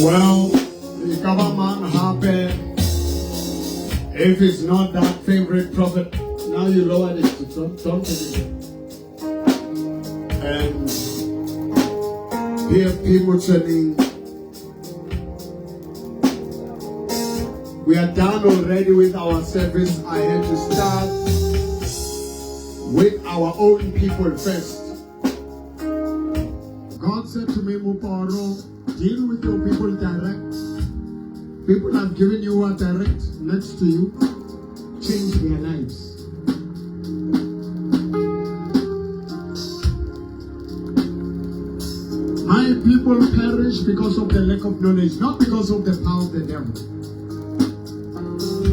Well, e ka ba mang hape if it's not that favorite prophet, now you lowered it. Don't take it. And PFP Motsoeneng, we are done already with our service. I had to start with our own people first. God said to me, Muparo, deal with your people direct. People have given you a direct next to you. Change their lives. My people perish because of the lack of knowledge, not because of the power of the devil.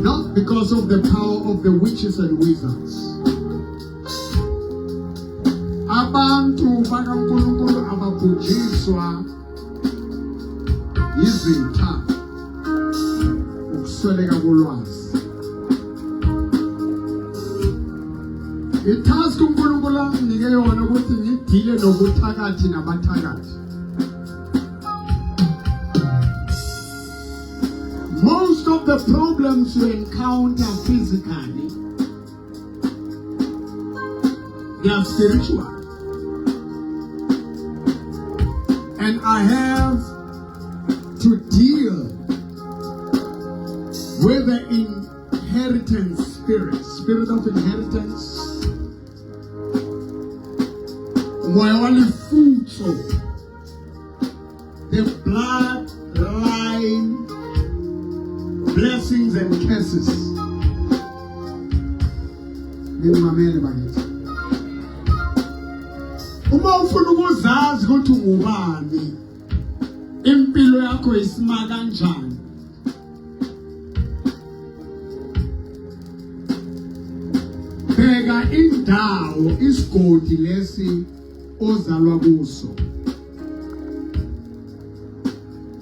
Not because of the power of the witches and wizards. Abantu bakaNkulunkulu ababhujiswa izitha ukusweleka kolwazi. Itask uNkulunkulu anginike yona ukuthi ngidile nobuthakathi nabathakathi. Most of the problems you encounter physically, they are spiritual. And I have to deal with the inheritance spirit, spirit of inheritance. Moya wa lefutso, the bloodline blessings and curses. Ngimamele bakithi. Uma ufuna ukuzazi ukuthi ungubani, impilo yakho isima kanjani, bheka indawo isigodi lesi ozalwa kuso.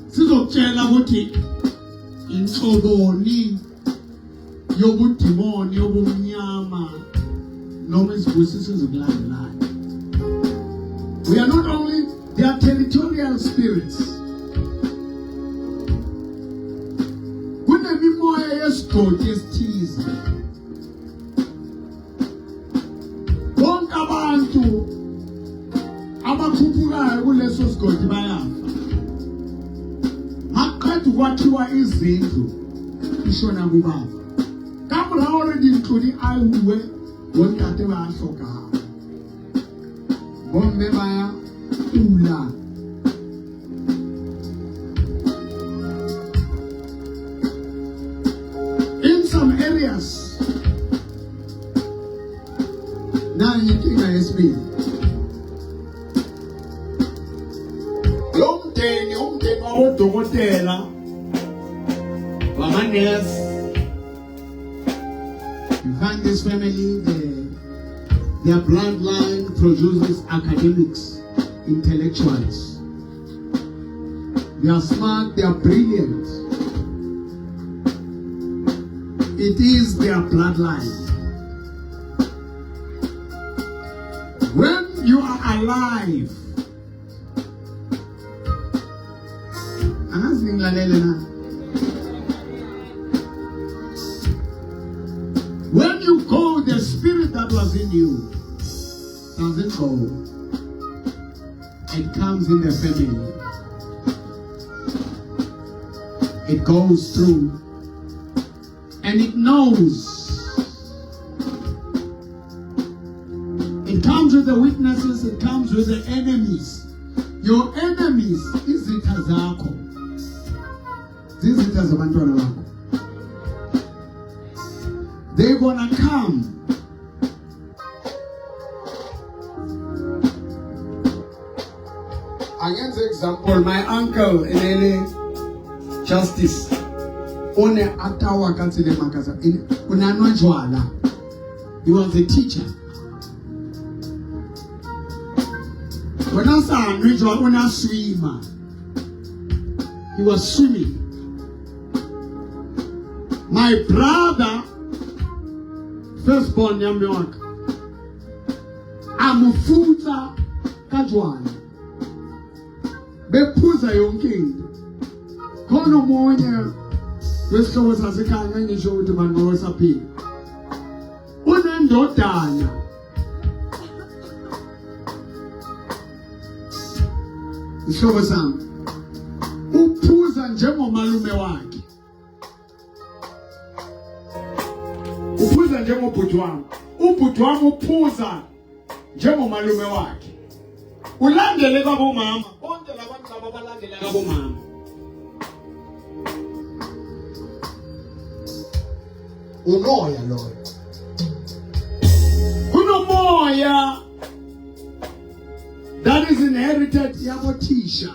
Sizokutshela ukuthi inhloboni yobudimoni yobumnyama noma izibusiso ezikulandelayo. We are not only, they are territorial spirits. Kunemimoya yesigodi esithize. Bonke abantu abakhuphukayo kuleso sigodi bayafa. Maqeda ukwakhiwa izindlu ishona kubaba. Ka mora hore dintlo di ahuwe bontate ba hlokahala. Bomme ba ya kula. In some areas, nanyi inkinga yesibili. Lo mndeni umndeni wabodokotela wamanesi. You find this family, their bloodline produces academics, intellectuals. They are smart, they are brilliant. It is their bloodline. When you are alive, angazi ningilalele na. When you go, the spirit that was in you doesn't go. It comes in the family. It goes through. And it knows. It comes with the witnesses, it comes with the enemies. Your enemies, izitha zakho. Zizitha zabantwana bakho. They're gonna come. Angenze example, my uncle enele Justice o ne a tawa ka tsela e makatsa o ne a nwa jwala. He was a teacher. Wena o sa nwe jwala, o ne a swima. He was swimming. My brother, firstborn ya mme wa ka, a mo futsa ka jwala. Bephuza yonke into. Khona omunye wesihlobo sasekhaya ngisho ukuthi mani ngosaphila unendodana isihlobo sami uphuza njengomalume wakhe uphuza njengobhuti wami ubhuti wami uphuza njengomalume wakhe ulandele kwabomama bonke labantu laba balandela kabomama umoya loyo kunomoya that is inherited yabothisha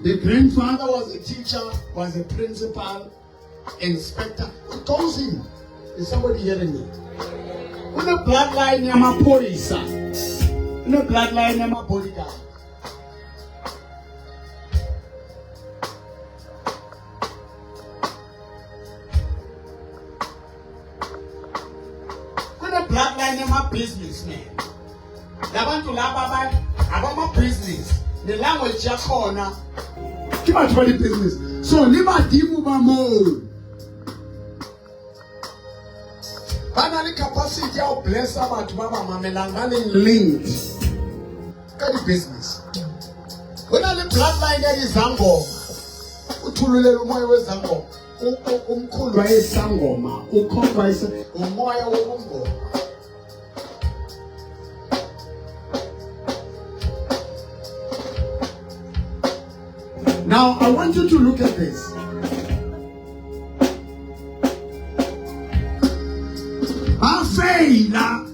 the grandfather was a teacher was a principal inspector it goes in is somebody hearing me kune bloodline yamaphoyisa kune bloodline yama-bodyguard kune bloodline yama-businessman labantu laba abama-business ne-language yakhona ke batho ba di-business so le badimo ba moo ba na le capacity ya go blessa batho ba ba mamelang ba leng linked ka di-business go na le bloodline ya dizangoma o thululela umoya wezangoma umkhulu wayesangoma ukhomba umoya wobungoma Now, I want you to look at this. Bafeyila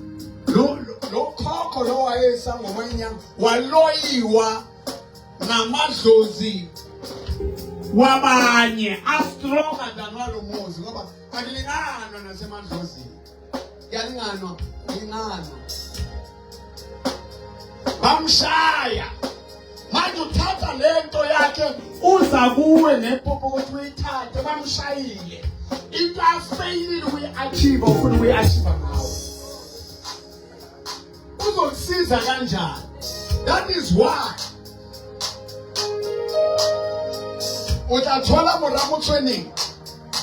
lo lo khokho lo wayesangoma inyanga waloyiwa ngamadlozi wabanye astronger than walo muzi ngoba akulinganwa nasemadlozini kuyalinganwa lingana bamshaya manje uthatha lento yakhe uza kuwe ngephupho ukuthi uyithathe bamshayile into afeyilile ukuyi-achieve ufuna ukuyi-achieve ngawe uzokusiza kanjani that is why o tla thola mora motshweneng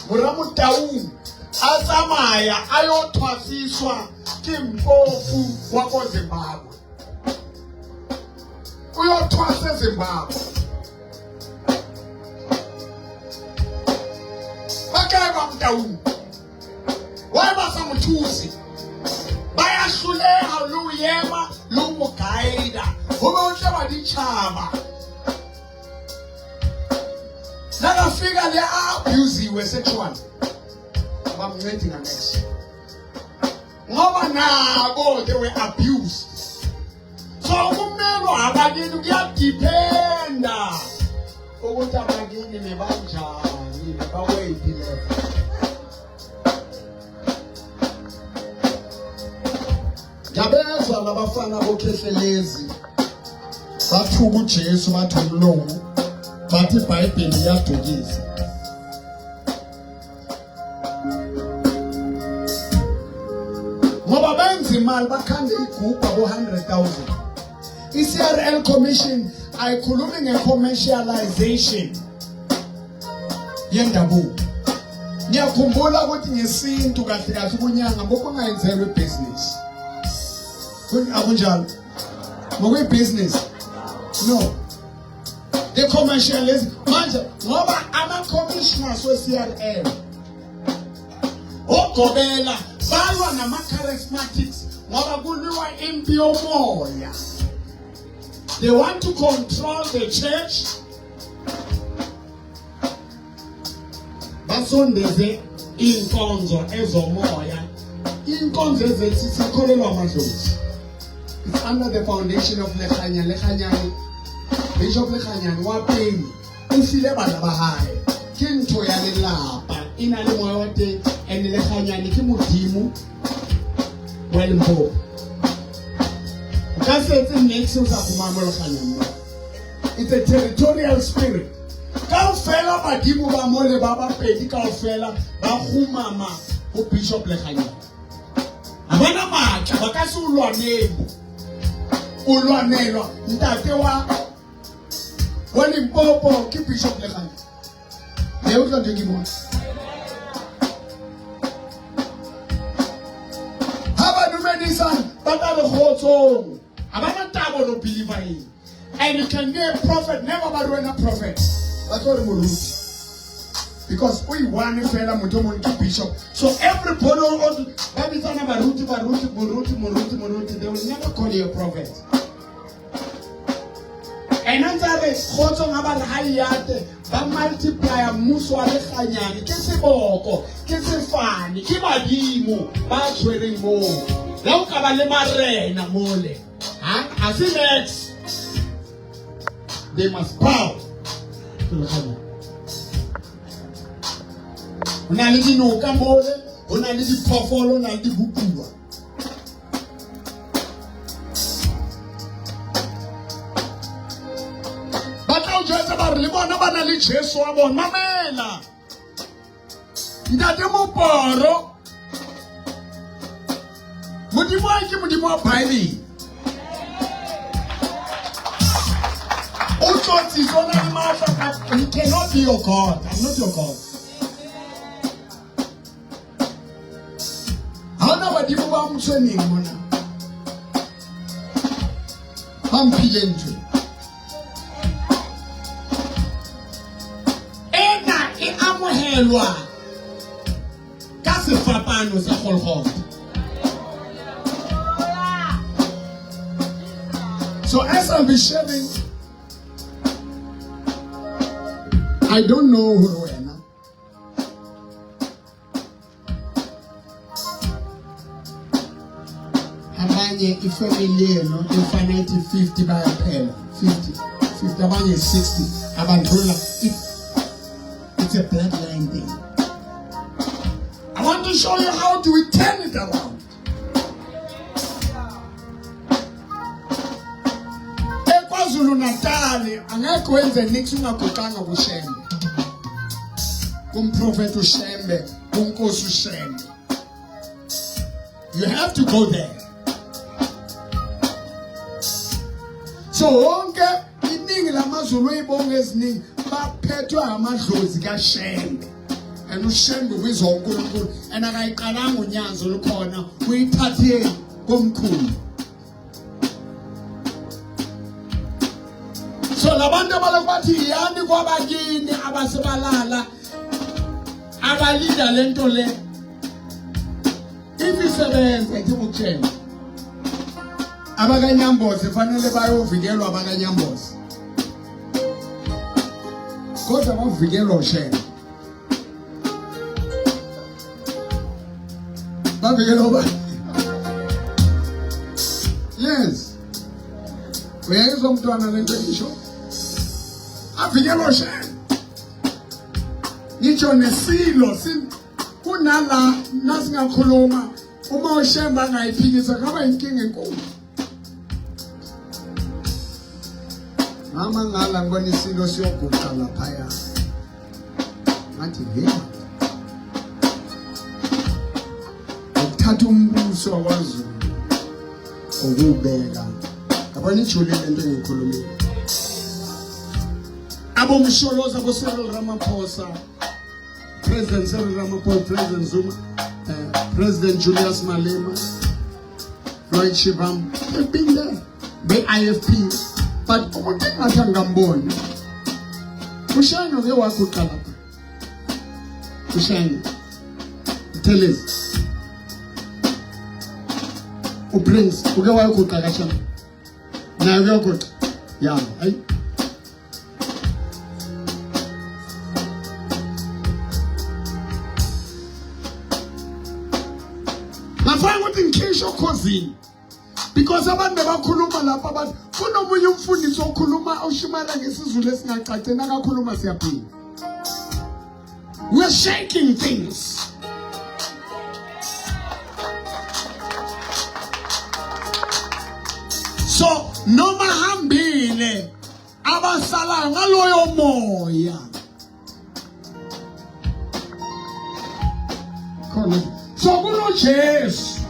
mora motaung a tsamaya a yo thwasiswa ke mpofu wa ko zimbabwe uyothwasa ezimbabwe ba kae ba motaung why ba sa mo thuse bayahluleha le ho ema le ho mo guida ho be o tle baditjhaba nakafika le a-abusiwe sexually abamncedi nganext ngoba nabo they were abused so ukumelwa abakini kuyadiphenda ukuthi abakini bebanjani bebakweyiphi level Ngiyabezwa labafana bokhehlelezi bathuka uJesu bathi umlungu bathi iBhayibheli liyadukisa ngoba benza imali bakhande igubha bo-100,000 i-CRL Commission ayikhulumi nge-commercialization yendabuko ngiyakhumbula ukuthi ngesintu kahle kahle ukunyanga ngokungayenzelwa ibhizinisi akunjalo ngokuyibhizinisi no the commercialism manje ngoba ama-commissioners we-CRL ogobela balwa nama-charismatics ngoba kuliwa impi yomoya they want to control the church basondeze inkonzo ezomoya inkonzo ezethi sakholelwa amadlozi it's under the foundation of Lekganya Lekganyane Bishop Lekganyane wa pele o file bana ba hae ke ntho ya lelapa e na le moya wa teng and Lekganyane ke modimo wa Limpopo o ka se etse niks o sa kgomang mo Lekganyane mo it's a territorial spirit kaofela badimo ba mole ba bapedi kaofela ba kgumama ho Bishop Lekganyane ha bona matla ba ka se o lwanele o lwanelwa ntate wa Wa Limpopo ke Bishop Lekganya. Le utlwa ntho e ke bua. Ha ba dumedisa ba tla re kgotsong. Ha ba na taba no believer eng. And you can be a prophet, never ba re wena prophet. Ba tlo re moruti. Because o i-one fela motho o mongwe ke bishop. So everybody o ba bitsana baruti, baruti, moruti, moruti, moruti. They will never call you a prophet. Ena ntse a re kgotsong ha ba re ha yate ba multiplya mmuso wa lekganyane ke seboko ke sefane ke badimo ba tshwereng moo le o ka ba le marena mole ha ha se next they must bow to lekganyane. Ho na le dinoka mole, ho na le diphoofolo, ho na le dibopuwa. Ba tla o jwetsa ba re le bona ba na le Jesu wa bona. Mamela. Ntate Moporo, Modimo wa ke Modimo wa Bible. O tlotsitswe, o na le matla, but he cannot be your God. I'm not your God. Ha hona badimo ba motshweneng mona. Ba mphile ntho. Ena e amohelwa ka sefapano sa Golgotha. So as I'll be sharing, I don't know who wena. Abanye ifamily yenu ifana ithi 50 bayaphela, 50, 50, abanye 60, abandlula. It's a bloodline thing. I want to show you how do we turn it around. KwaZulu Natal angeke wenze niks ungaguqanga kuShembe. Kumprofeti uShembe, kunkosi uShembe. You have to go there. So wonke iningi lamaZulu eyibongo eziningi baphethwe amadlozi kaShembe. And uShembe ubizwa uNkulunkulu and akayiqalanga unyanzi olukhona, uyithathe komkhulu. So labantu abalokhu bathi yani kwabakini abasebalala abalinda lento le if isebenza ithi ngokutshela abakanyambozi fanele bayovikelwa abakanyambozi kodwa bavikelwa uShembe, bavikelwa ba yes uyayizwa umntwana lento isho avikelwa uShembe. Ngisho nesilo kunala nasingakhuluma uma uShembe angayiphikisa kungaba inkinga enkulu. Mama ngala ngibona isilo siyoguqa laphaya. Ngathi hey, ukuthatha umbuso wakwaZulu ukubeka. Yabona ijulile lento engiyikhulumile. Abomsholoza bo Cyril Ramaphosa, President Cyril Ramaphosa, President Zuma, President Julius Malema, Floyd Shivambu, they've been there. The IFP, but umuntu engathi angamboni. Ushenge uke waguqa lapha. Ushenge. Buthelezi. uPrince uke wayoguqa kaShembe. Naye uyoguqa. Ya, hayi. Ngafuna ukuthi ngikhishwe okhozini. Because abantu bebakhuluma lapha bathi kunomunye umfundisi okhuluma oshumayela ngesiZulu esingacaci nakakhuluma siyaphila. We're shaking things. So noma hambile abasalayo ngaloyo moya. Khona. So kuno Jesu.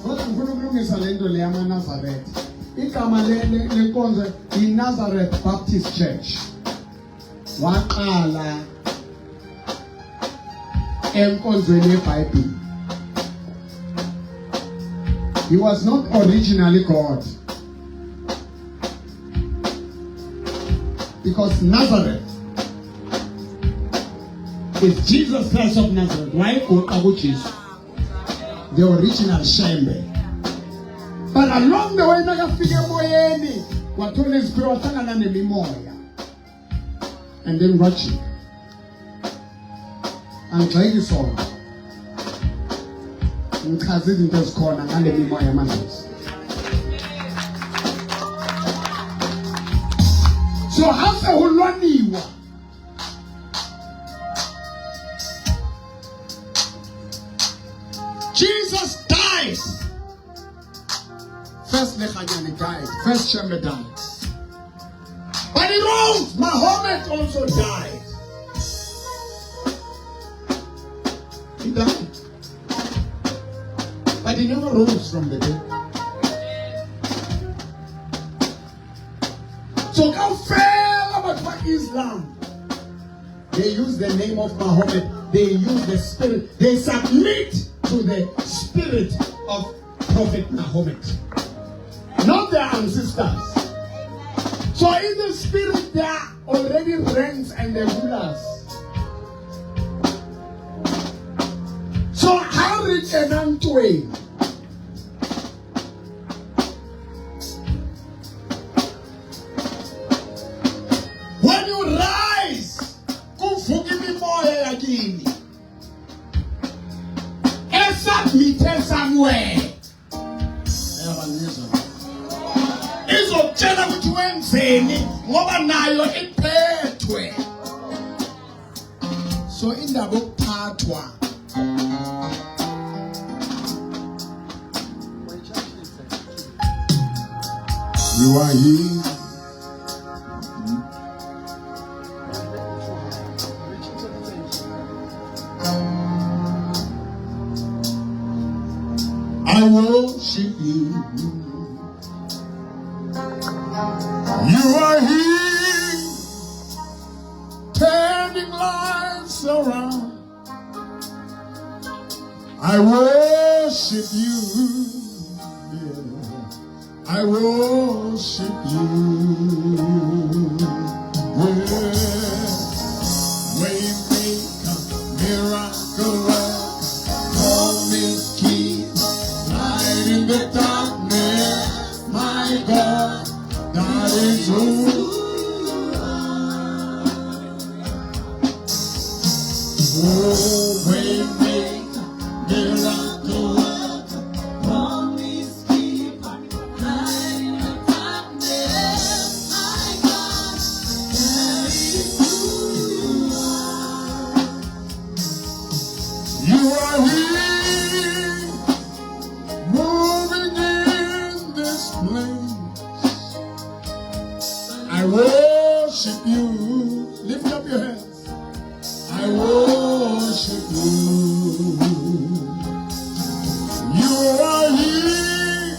Kodwa ngifuna ukulungisa le nto le yamaNazaretha. Igama lenkonzo iNazareth Baptist Church. Waqala enkonzweni yeBhayibheli. He was not originally God. Because Nazareth is Jesus Christ of Nazareth. Wayeguqa kuJesu. The original Shembe. But along the way nakafika emoyeni wathola iziphiwo, wahlangana nemimoya. And then kwajika. Angigxeki sona. Ngichaza izinto ezikhona ngale mimoya yamadlozi. So ha se ho lwaniwa, Jesus died. First Lekganyane died. First Shembe died. But he rose. Mahomet also died. He died. But he never rose from the dead. So kaofela batho ba Islam, they use the name of Mahomet. They use the spirit. They submit to the spirit of Prophet Mahomet, not their ancestors. So in the spirit, they are already ranks and the rulers. So how rich and ntweng? When you rise, kuvuka imimoya yakini esubmithe somewhere. Uyabangizwa? Izokutshela ukuthi wenzeni ngoba nayo iphethwe. So indaba yokuphathwa, You are here. I worship you. You are here, turning lives around. I worship you. Yeah. I worship you. Yeah. Waymaker, miracle worker, promise keeper, light in the darkness, my God, that is who. Oh, waymaker, miracle worker, Promise keeper, light in the darkness, my God, that is who you are. You are here, moving in this place. I worship you. Lift up your hands. I worship you. You are here,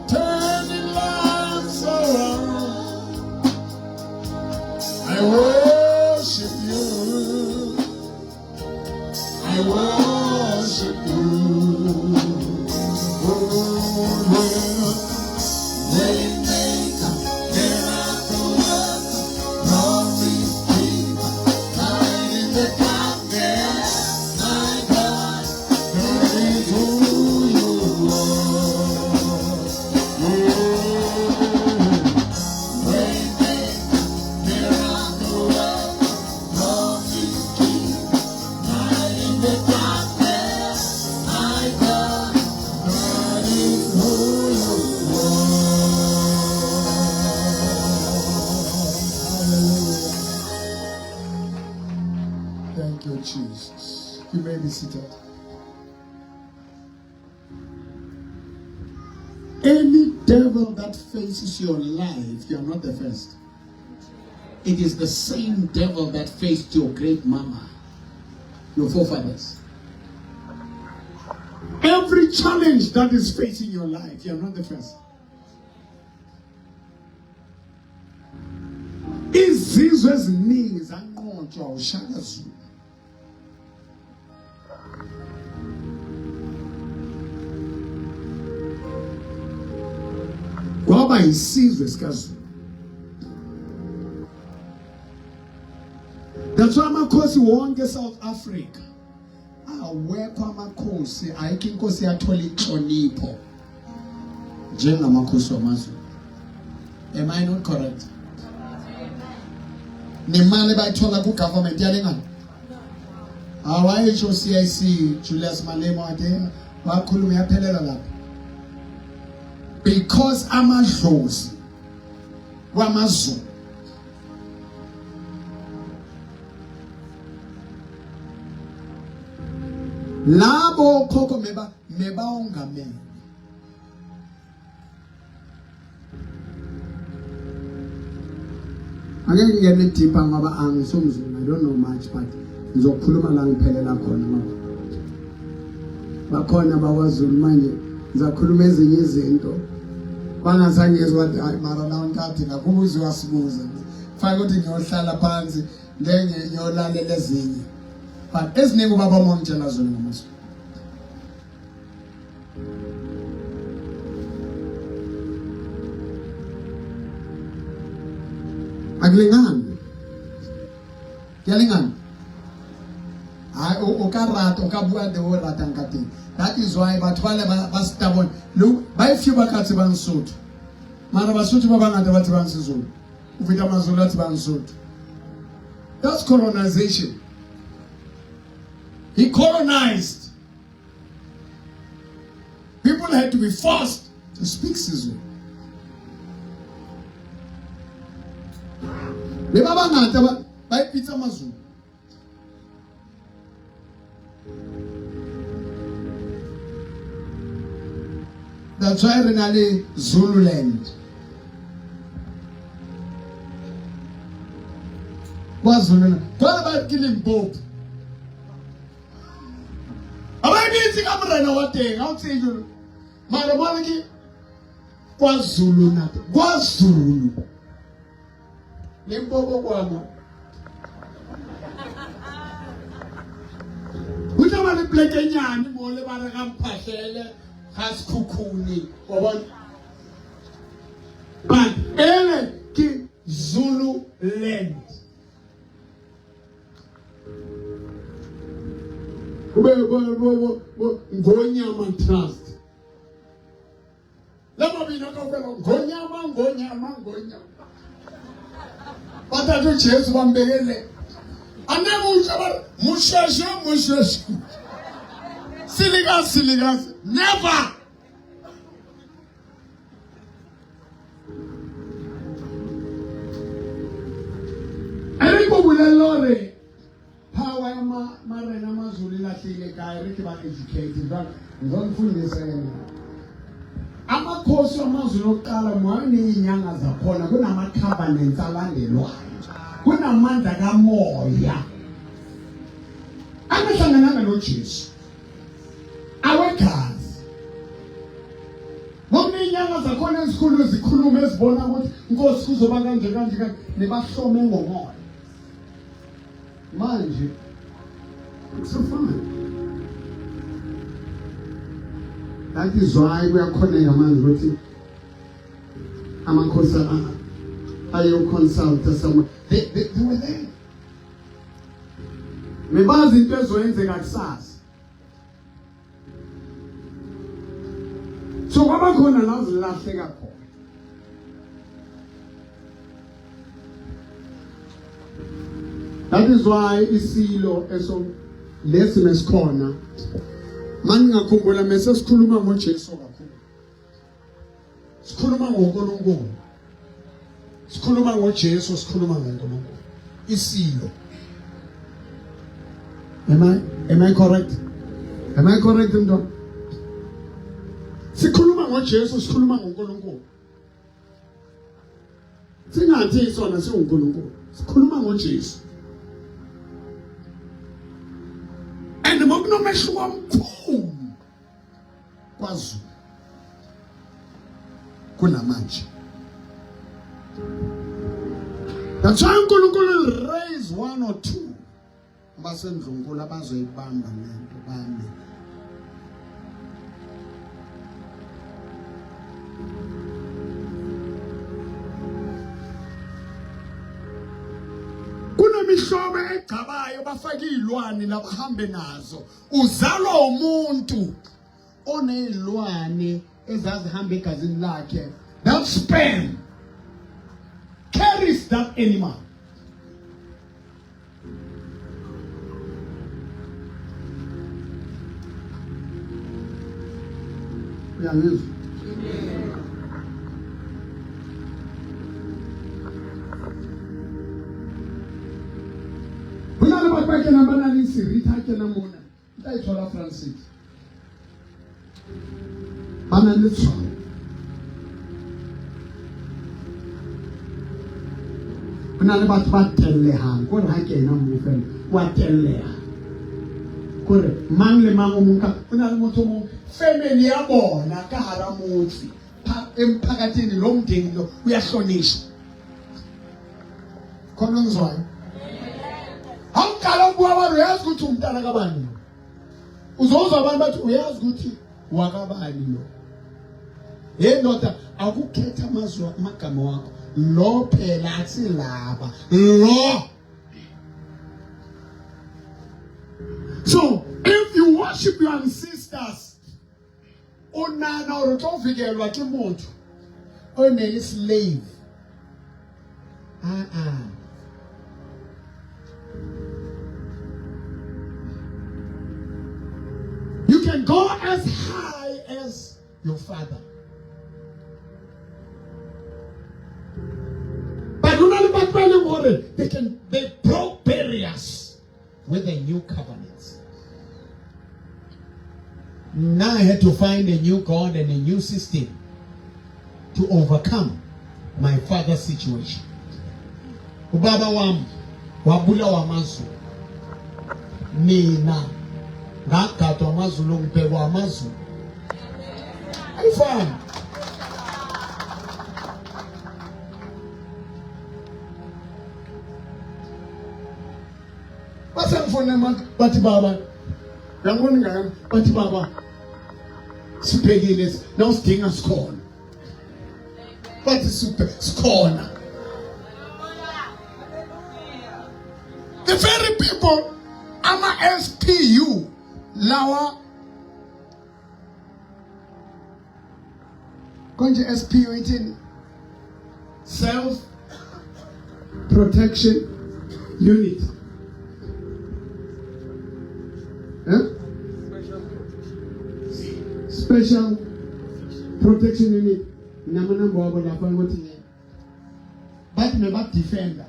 turning lives around. I worship you. I worship you. Oh, yeah. Waymaker, miracle worker, promise keeper, light in the darkness, my God, that is who you are. Yeah. Waymaker, miracle worker, promise keeper, light in the darkness, my God, that is who you are. Hallelujah. Thank you, Jesus. You may be seated. Any devil that faces your life, you are not the first. It is the same devil that faced your great mama, your forefathers. Every challenge that is facing your life, you are not the first. Izizwe eziningi zanqotshwa uShaka Zulu. Kwaba isizwe sikaZulu. That's why amakhosi wonke South Africa awekho amakhosi ayikho inkosi yathola inhlonipho njengamakhosi wamaZulu. Am I not correct? Nemali bayithola ku government yalengana. Awayisho CIC Julius Malema wathi wakhuluma yaphelela lapho. Because amadlozi wamaZulu labo khokho meba mebawongamele angeke ngingene deeper ngoba angisumzulu i don't know much but ngizokhuluma la ngiphelela khona ngoba bakhona bakwaZulu manje ngizakhuluma ezinye izinto bangasangizwa wathi hayi mara la ntathi ngakubuza wasibuza fanele ukuthi ngiyohlala phansi ngeke ngiyolalela ezinye but eziningi ubaba wamangitshela zona ngamazulu Akulingani. Kuyalingana. Hayi o ka rata o ka bua the way o ratang ka teng. That is why batho ba le ba stubborn. Lo ba few ba ka tsebang Sotho. Mara Basotho ba bangata ba tsebang Sezulu. O feta Mazulu a tsebang Sotho. That's colonization. He colonized. People had to be forced to speak Sizulu. Le ba bangata ba ba ipitsa Mazulu. That's why re na le Zululand. KwaZulu, kwa ba ke Limpopo. Abayibitsi ka morena wa teng, ha o tsebe jalo. Mara mona ke KwaZulu Natal, KwaZulu. Limpopo kwana. Ho tla ba le plekenyane mo le ba re ga mphahlele ga sekhukhuni wa bona. But ele ke Zulu land. Kube Ngonyama Trust. Lama mina kaofela Ngonyama Ngonyama Ngonyama. Bathatha uJesu bambekele. Anakusho ba musheshe musheshe. Silikazi silikazi. Never. E re ko bolelle hore power ya marena amazulu ilahlile kae re ke ba educated ba ngizonifundisa yena amakhosi amazulu okuqala mwaney'nyanga zakhona kunama-covenants alandelwayo kunamandla kamoya angahlangananga nojesu awegazi ngoba inyanga zakhona ezikhulu zikhuluma ezibona ukuthi inkosi kuzoba kanje kanje kanje nebahlome ngomoya manje kusafana that is why kuyakhoneka manje ukuthi amakhosi ayoconsulta somewhere they were there Nibazi into ezoyenzeka kusasa. So kwaba khona la zilahleka khona. That is why isilo eso lesi mesikhona maningakhumbula mese sikhuluma ngoJesu kakhulu. Sikhuluma ngoNkulunkulu. Sikhuluma ngoJesu, sikhuluma ngoNkulunkulu. Isilo. Am I correct? Am I correct mntwana? Sikhuluma ngoJesu, sikhuluma ngoNkulunkulu. Singathi sona siwuNkulunkulu. Sikhuluma ngoJesu. And ngokunomehluko omkhulu kwaZulu kunamanje. That's why uNkulunkulu will raise one or two basendlunkulu abazoyibamba lento bame. Kunemihlobo egcabayo bafake izilwane labahambe nazo. Uzalwa umuntu onezilwane ezazihamba egazini lakhe. That sperm carries that animal. Uyangizwa? Ho na le batho ba kenang ba na le seriti ha kena mona o tla e thola Francis ba na le tshwao ho na le batho ba tellehang kore ha kena moo fela wa telleha kore mang le mang o mong ka ho na le motho o mong family ya bona ka hara motse emphakathini lo mndeni lo uyahlonishwa khona ongizwayo awuqala ukubuka abantu uyazi ukuthi umntana kabani uzozwa abantu bathi uyazi ukuthi wakabani lo hey ndoda akukhetha amazwi amagama wakho lo phela asilaba lo so if you worship your ancestors o nahana gore o tlo fikelwa ke motho o ne le slave aa You can go as high as your father. But ho na le batho ba e leng gore they can they broke barriers with a new covenant. Now I had to find a new God and a new system to overcome my father's situation. Ubaba wami wabulawa amaZulu. Mina ngagadwa amaZulu ngibhekwa amaZulu. Ayifani. Basengifone bathi baba uyangibona ingane bathi baba sibhekile nawusidinga sikhona bathi sikhona the very people ama-SPU lawa konje SPU ithini self protection unit eh? Special protection unit namanamba wabo lapha ukuthi bathi mebadefender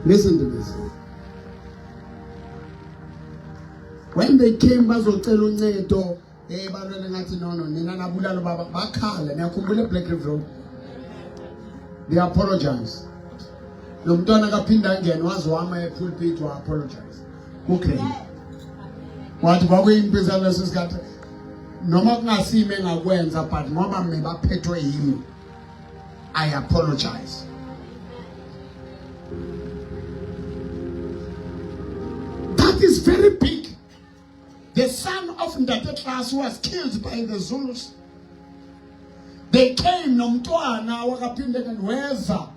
Listen to this. When they came bazocela uncedo Eh balwele ngathi no no nina nabulala baba bakhala niyakhumbula eBlack River Road. They apologize. Lo mntwana kaphinda angene waze wama epulpit wa apologize. Okay. Wathi kwakuyimpi zaleso sikhathi noma kungasimi engakwenza but ngoba mina baphethwe yimi I apologize. That is very big. The son of Ntate Class was killed by the Zulus. They came nomntwana wakaphinde kanti weza.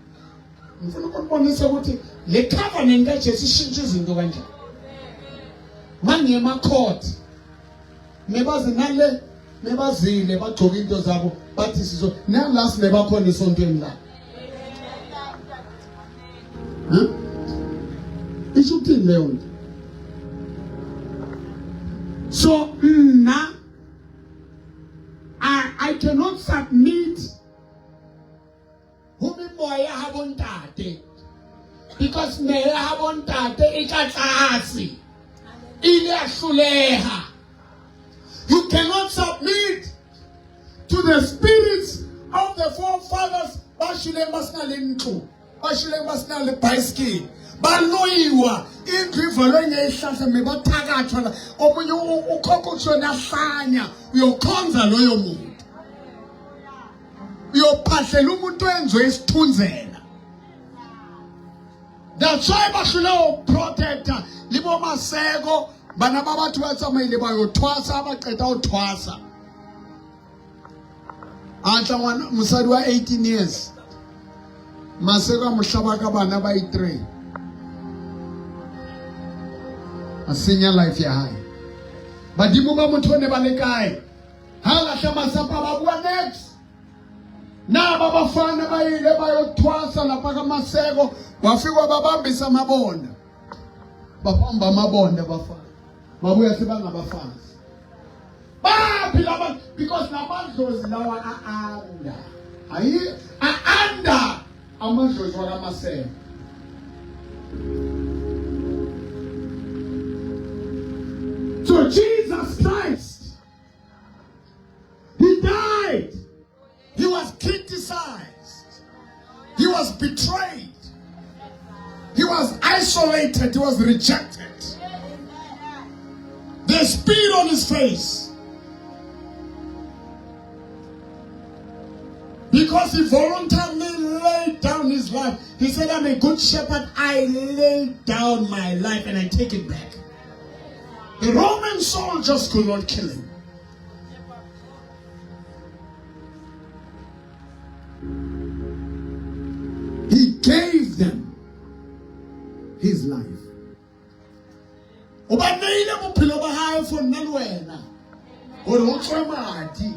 Ngifuna ukunibonisa ukuthi le covenant kaJesu ishintsha izinto kanjani. Mangiye ema-court mebazi nale mebazile bagcoka into zabo bathi sizo nala sinebakhona esontweni la. Huh? Isho ukuthini leyo nto? So mna I cannot submit ho memoya ha bontate because meya ha bontate e ka tlase ile ya hloleha. You cannot submit shwileng ba sena le ntlo, ba shwileng ba sena le bicycle, baloyiwa indlu ivalwe ngeyihlahla mebathakathwa la. Omunye ukhokho kuthiwa ahlanya, uyokhonza loyo muntu, uyophahlela umuntu wenziwe isithunzela. That's why ba hlole ho protecta le bo Maseko, bana ba batho ba tsamaile ba yo thwasa, ba qeta ho thwasa. A tla ngwana mosadi wa 18 years, Maseko a mo hlaba ka bana ba i3, a senya life ya hae. Badimo ba motho ne ba le kae? Ha lahla masapa ba bua next. Naba abafana bayile bayothwasa lapha kaMaseko, wafika babambisa amabonda, babamba amabonda abafana, babuya sebangabafazi. Baphi laba? Because lamadlozi lawa a-anda, ayi a-anda amadlozi wakaMaseko. So Jesus Christ, he died. He was criticized. He was betrayed. He was isolated. He was rejected. They spit on his face. Because he voluntarily laid down his life. He said, I'm a good shepherd. I lay down my life and I take it back. The Roman soldiers could not kill him. He gave them his life. O ba neile bophelo ba hae for nna le wena, gore o tswe madi,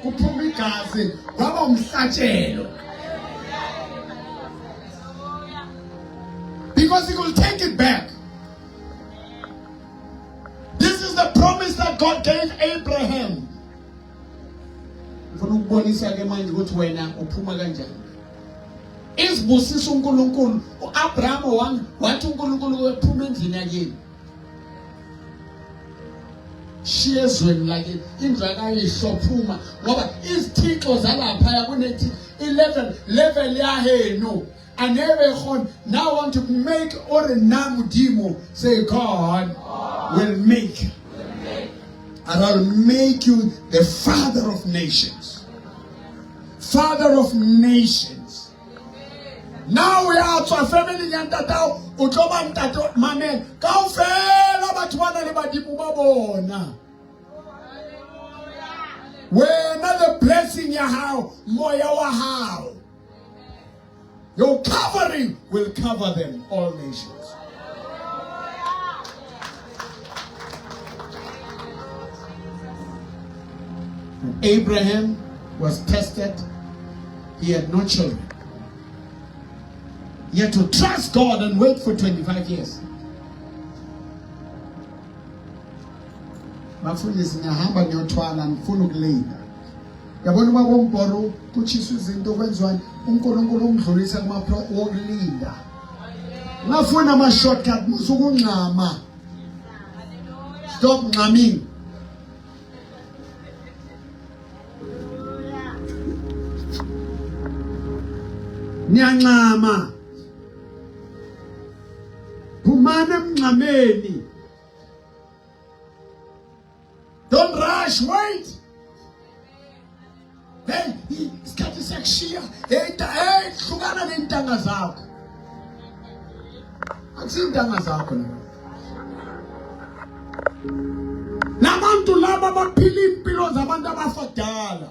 kuphume igazi, kwaba umhlatshelo. Because he will take it back. This is the promise that God gave Abraham. Ngifuna ukubonisa ke manje ukuthi wena uphuma kanjani. Izibusiso uNkulunkulu uAbraham wathi uNkulunkulu wephuma endlini yakini. Shiya ezweni lakini, indlu yakayihlo, phuma, ngoba izithixo zalaphaya kunethi 11 level yahenu angeke khona. Now I want to make ore nna Modimo, say God will make, and I'll make you the father of nations. Father of nations. Now we are tswa family ya ntatao, o tlo ba ntate mamela kaofela batho ba na le badimo ba bona. Wena the blessing ya hao, moya wa hao, your covering will cover them, all nations. And Abraham was tested. He had no children. He had to trust God and wait for 25 years. Bafundisi, ngiyahamba ngiyothwala, ngifuna ukulinda. Yabona uma kombhoro kutshiswa izinto kwenziwani, uNkulunkulu umdlulisa kuma wokulinda. Ngafuna ama shortcut, musukungxama. Stop ngxaming. Niyanxama. Phumani emngxameni. Don't rush, wait. Hey, isikhathi siyakushiya. Hey, hey, hlukana nentanga zakho. Akusintanga zakho la. Labantu laba baphila impilo zabantu abafa kudala.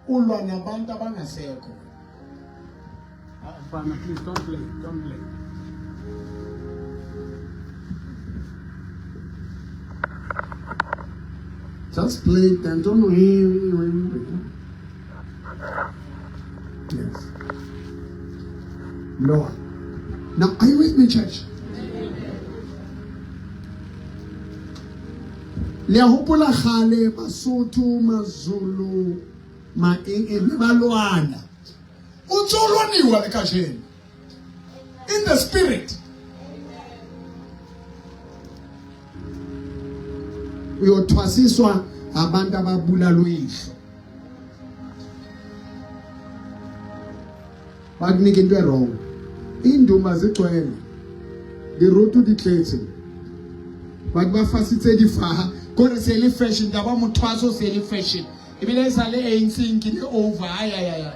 Ulwa nabantu abangasekho. Mfana, please don't play, don't play. Just play it and don't Yes. Lord. Now, are you with me, church? Le a hopola kgale Basotho, Mazulu, ma eng eng ne ba lwana. O ntse o lwaniwa le kajeno. In the spirit. Uyothwasiswa abantu ababulala uyihlo. Bakunika into e-wrong. Indumba zigcwele. Dirutu di tletse. Batho ba fasitse difaha kore se le fashion taba mothwaso se le fashion. Ebile e sa le ANC e nkile over. Ay ay ay.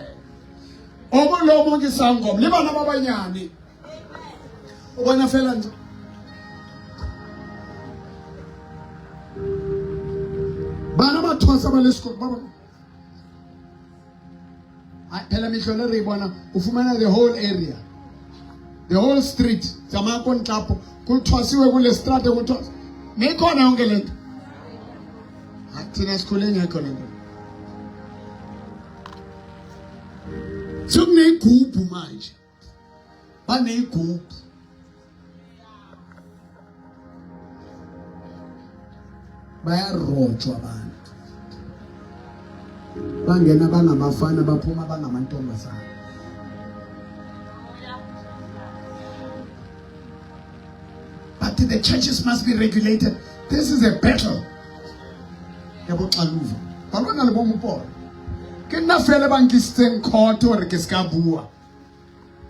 O mong le o mong ke sangoma le bana ba banyane. O bona fela nje. Bana ba thwasa ba le sekolo ba bona. Phela mehlolo re e bona o fumana the whole area. The whole street tsamaya ko ntlapo go thwasiwe kule strate go thwasa. Me ikhona yonke lento. Thina sikhule ngekho lento. Sekuneyigubhu manje. Baneyigubhu. Bayarojwa abantu. Bangena bangabafana baphuma bangamantombazana. But the churches must be regulated. This is a battle. Yaboxaluva. Ba lwana le bomoporo. Ke nna fela ba nkisitseng court hore ke ska bua.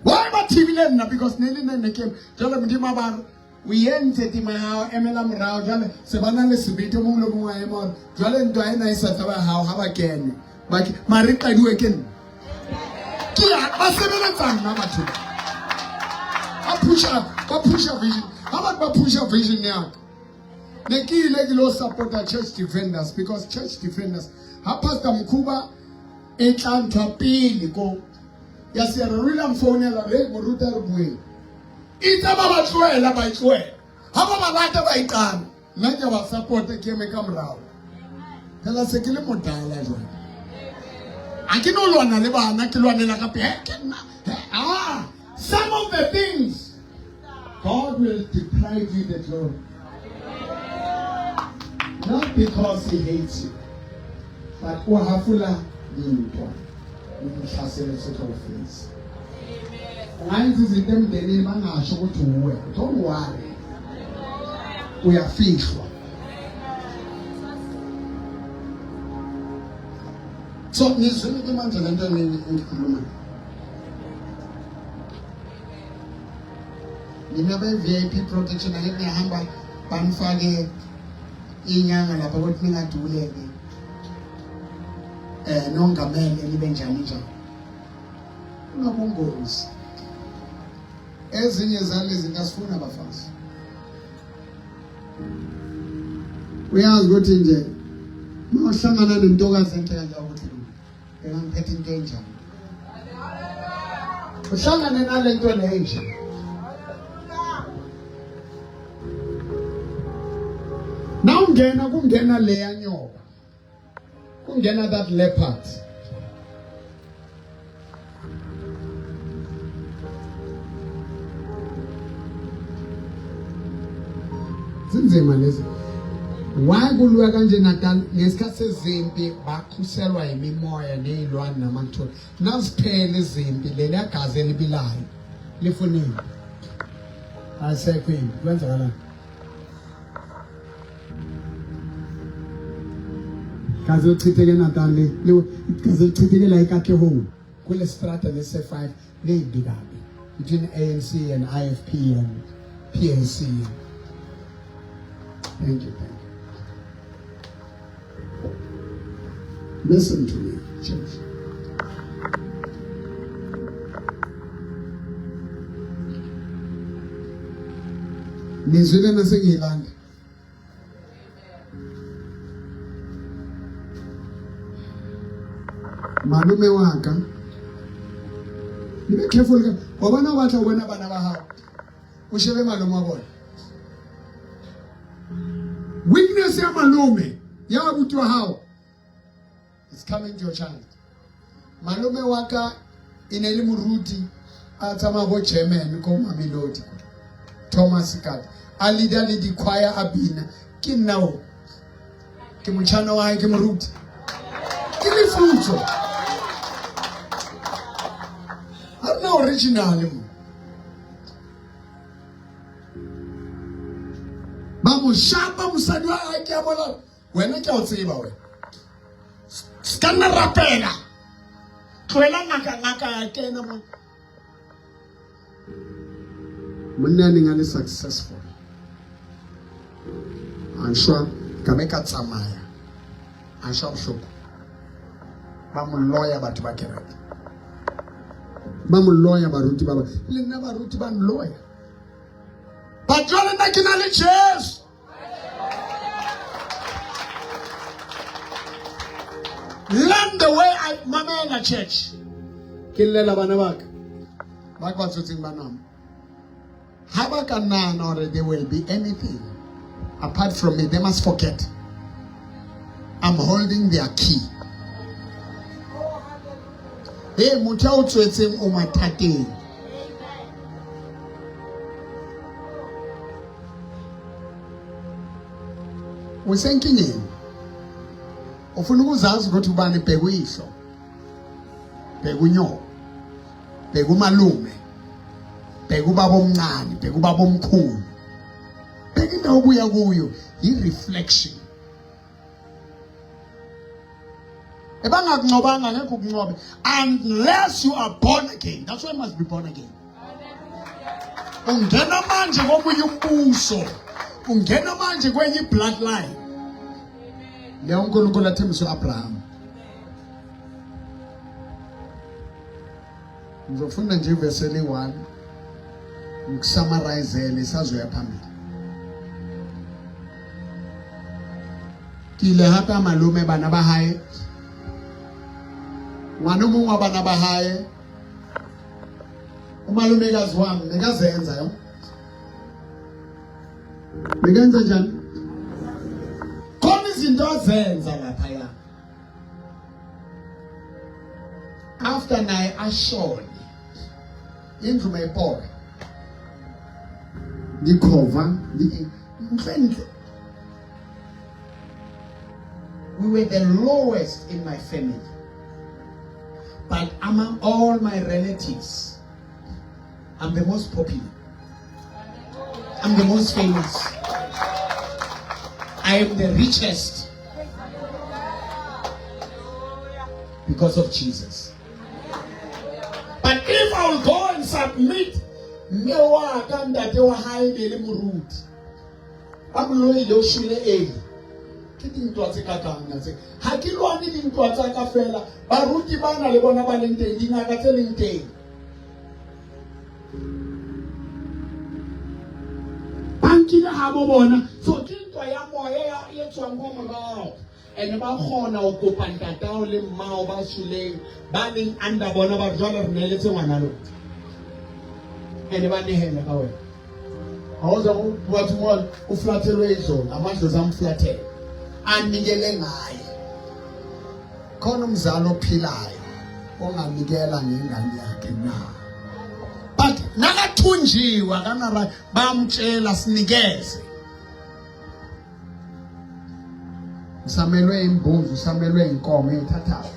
Why ba thibile nna because ne le nna ne ke jwale modimo a ba re o entse tema ya hao emela morao jwale se ba na le sebete mongwe le mongwe a ema gore jwale ntwa ena e sa tla ba hao ha ba kene mare qadiwe ke nna ke ya ba sebeletsa nna batho ba pusha vision ha batho ba pusha vision ya ka ne ke ile ke lo supporta church defenders because church defenders ha pastor Mkhuba e tla ntho pele ko ya Sierra o ile a mfounela re moruta re bueng itse ba ba tlohela ba itlohela ha ba ba lata ba iqala nna ke ba supporta ke eme ka morao phela se ke le modala jwale a ke no lwana le bana ke lwanela ka pele ke nna ah some of the things God will deprive you the glory not because he hates you but o hafola dintwa le ditlhaselo tse tlo fetsa ungayenza izinto emndenini bangasho ukuthi uwe don't worry uyafihlwa so ngizwile ke manje lento engikhuluma nina be-VIP protection ake niyahamba banifake inyanga lapha ukuthi ningadubuleki eh nongamele nibe njani njani kunobungozi ezinye zalezi zinto asifuna abafazi uyazi ukuthi nje uma uhlangana nentokazi enhle kanje ukuthi engangiphethe into enjani uhlangane nale nto leyo nje nawungena kungena leya nyoka kungena that leopard zinzima lezi why kulwa kanje Natal ngesikhathi sezimpi bakhuselwa imimoya nezilwane namathole naziphela izimpi leli gazi elibilayo lifuna impi ayisekho impi kwenzakalani gazi elichitheke Natal le igazi elichitheke la eKatlehong kule strata lese 5 limbi kabi between ANC and IFP and PAC. Thank you, thank you. Listen to me, church. Nizwile nasengiyilanda. Malume wa ka. Le be careful ka. Wa bona o batla ho bona bana ba hao. O shebe malome wa bona. Weakness ya malome ya abuti wa hao is coming to your child. Malome wa ka e ne le moruti a tsamaya bo German ko Mamelodi. Thomas Kat a leader le di-choir a bina ke nna o ke motšhana wa hae ke moruti ke lefutso ga rena original mo ba mo shapa mosadi wa hae ke a bona wena ke a o tseba wena se ka nna rapela tlohela ngaka ngaka ya kena mo Monna a neng a le successful a shwa ka be ka tsamaya a shwa bohloko ba mo loya batho ba kereke ba mo loya baruti ba ba le nna baruti ba nloya but jwale nna ke na le Jesu. Learn the way I mamela church. Ke llela bana ba ka ba ke ba tshotseng ba nama. Ha ba ka nahana hore there will be anything apart from me, they must forget. I'm holding their key. Hey, motho a o tswetseng o mathateng. Usenkingeni. Ufuna ukuzazi ukuthi ubani bheka uyihlo. Bheka unyoko. Bheka umalume. Bheka ubaba omncane, bheka ubaba omkhulu. Bheka indawo obuya kuyo, i-reflection. Ebangakunqobanga ngeke ukunqobe unless you are born again. That's why you must be born again. Ungena manje komunye umbuso. Ungena manje kwenye bloodline. Leyo uNkulunkulu athembisa uAbraham. Ngizofunda nje ivesi eli-1 ngikusummarize isazoya phambili. Ke ile hape a malome bana ba hae. Ngwana o mong wa bana ba hae umalumekazi wami bekazenza yo. Bekenza njani? Khona izinto azenza laphaya. After naye ashone indlu mayipoka ndikhova ntle. We were the lowest in my family, but among all my relatives I'm the most popular, I'm the most famous, I am the richest because of Jesus. But if I will go and submit, mme wa ka ntate wa hae ne le moruti ba moloile o shwele early. Ke dintwa tse ka kang nna tse ha ke lwane dintwa tsa ka fela baruti bana le bona ba leng teng dingaka tse leng teng ba nkile ha bo bona. So ke ntwa ya moya e tswang ko morao and ba kgona ho kopa ntatao le mmao ba shweleng ba leng under bona ba jwale re neeletse ngwana lona and ba nehele ka wena. Ha o za batho mo o flathelwe izolo amadlozi amflathele anikele ngaye. Khona umzali ophilayo onganikela ngengane yakhe na? But nakathunjiwe akana bamtshela sinikeze. Usamelwe imbuzi, usamelwe inkomo eyithathayo.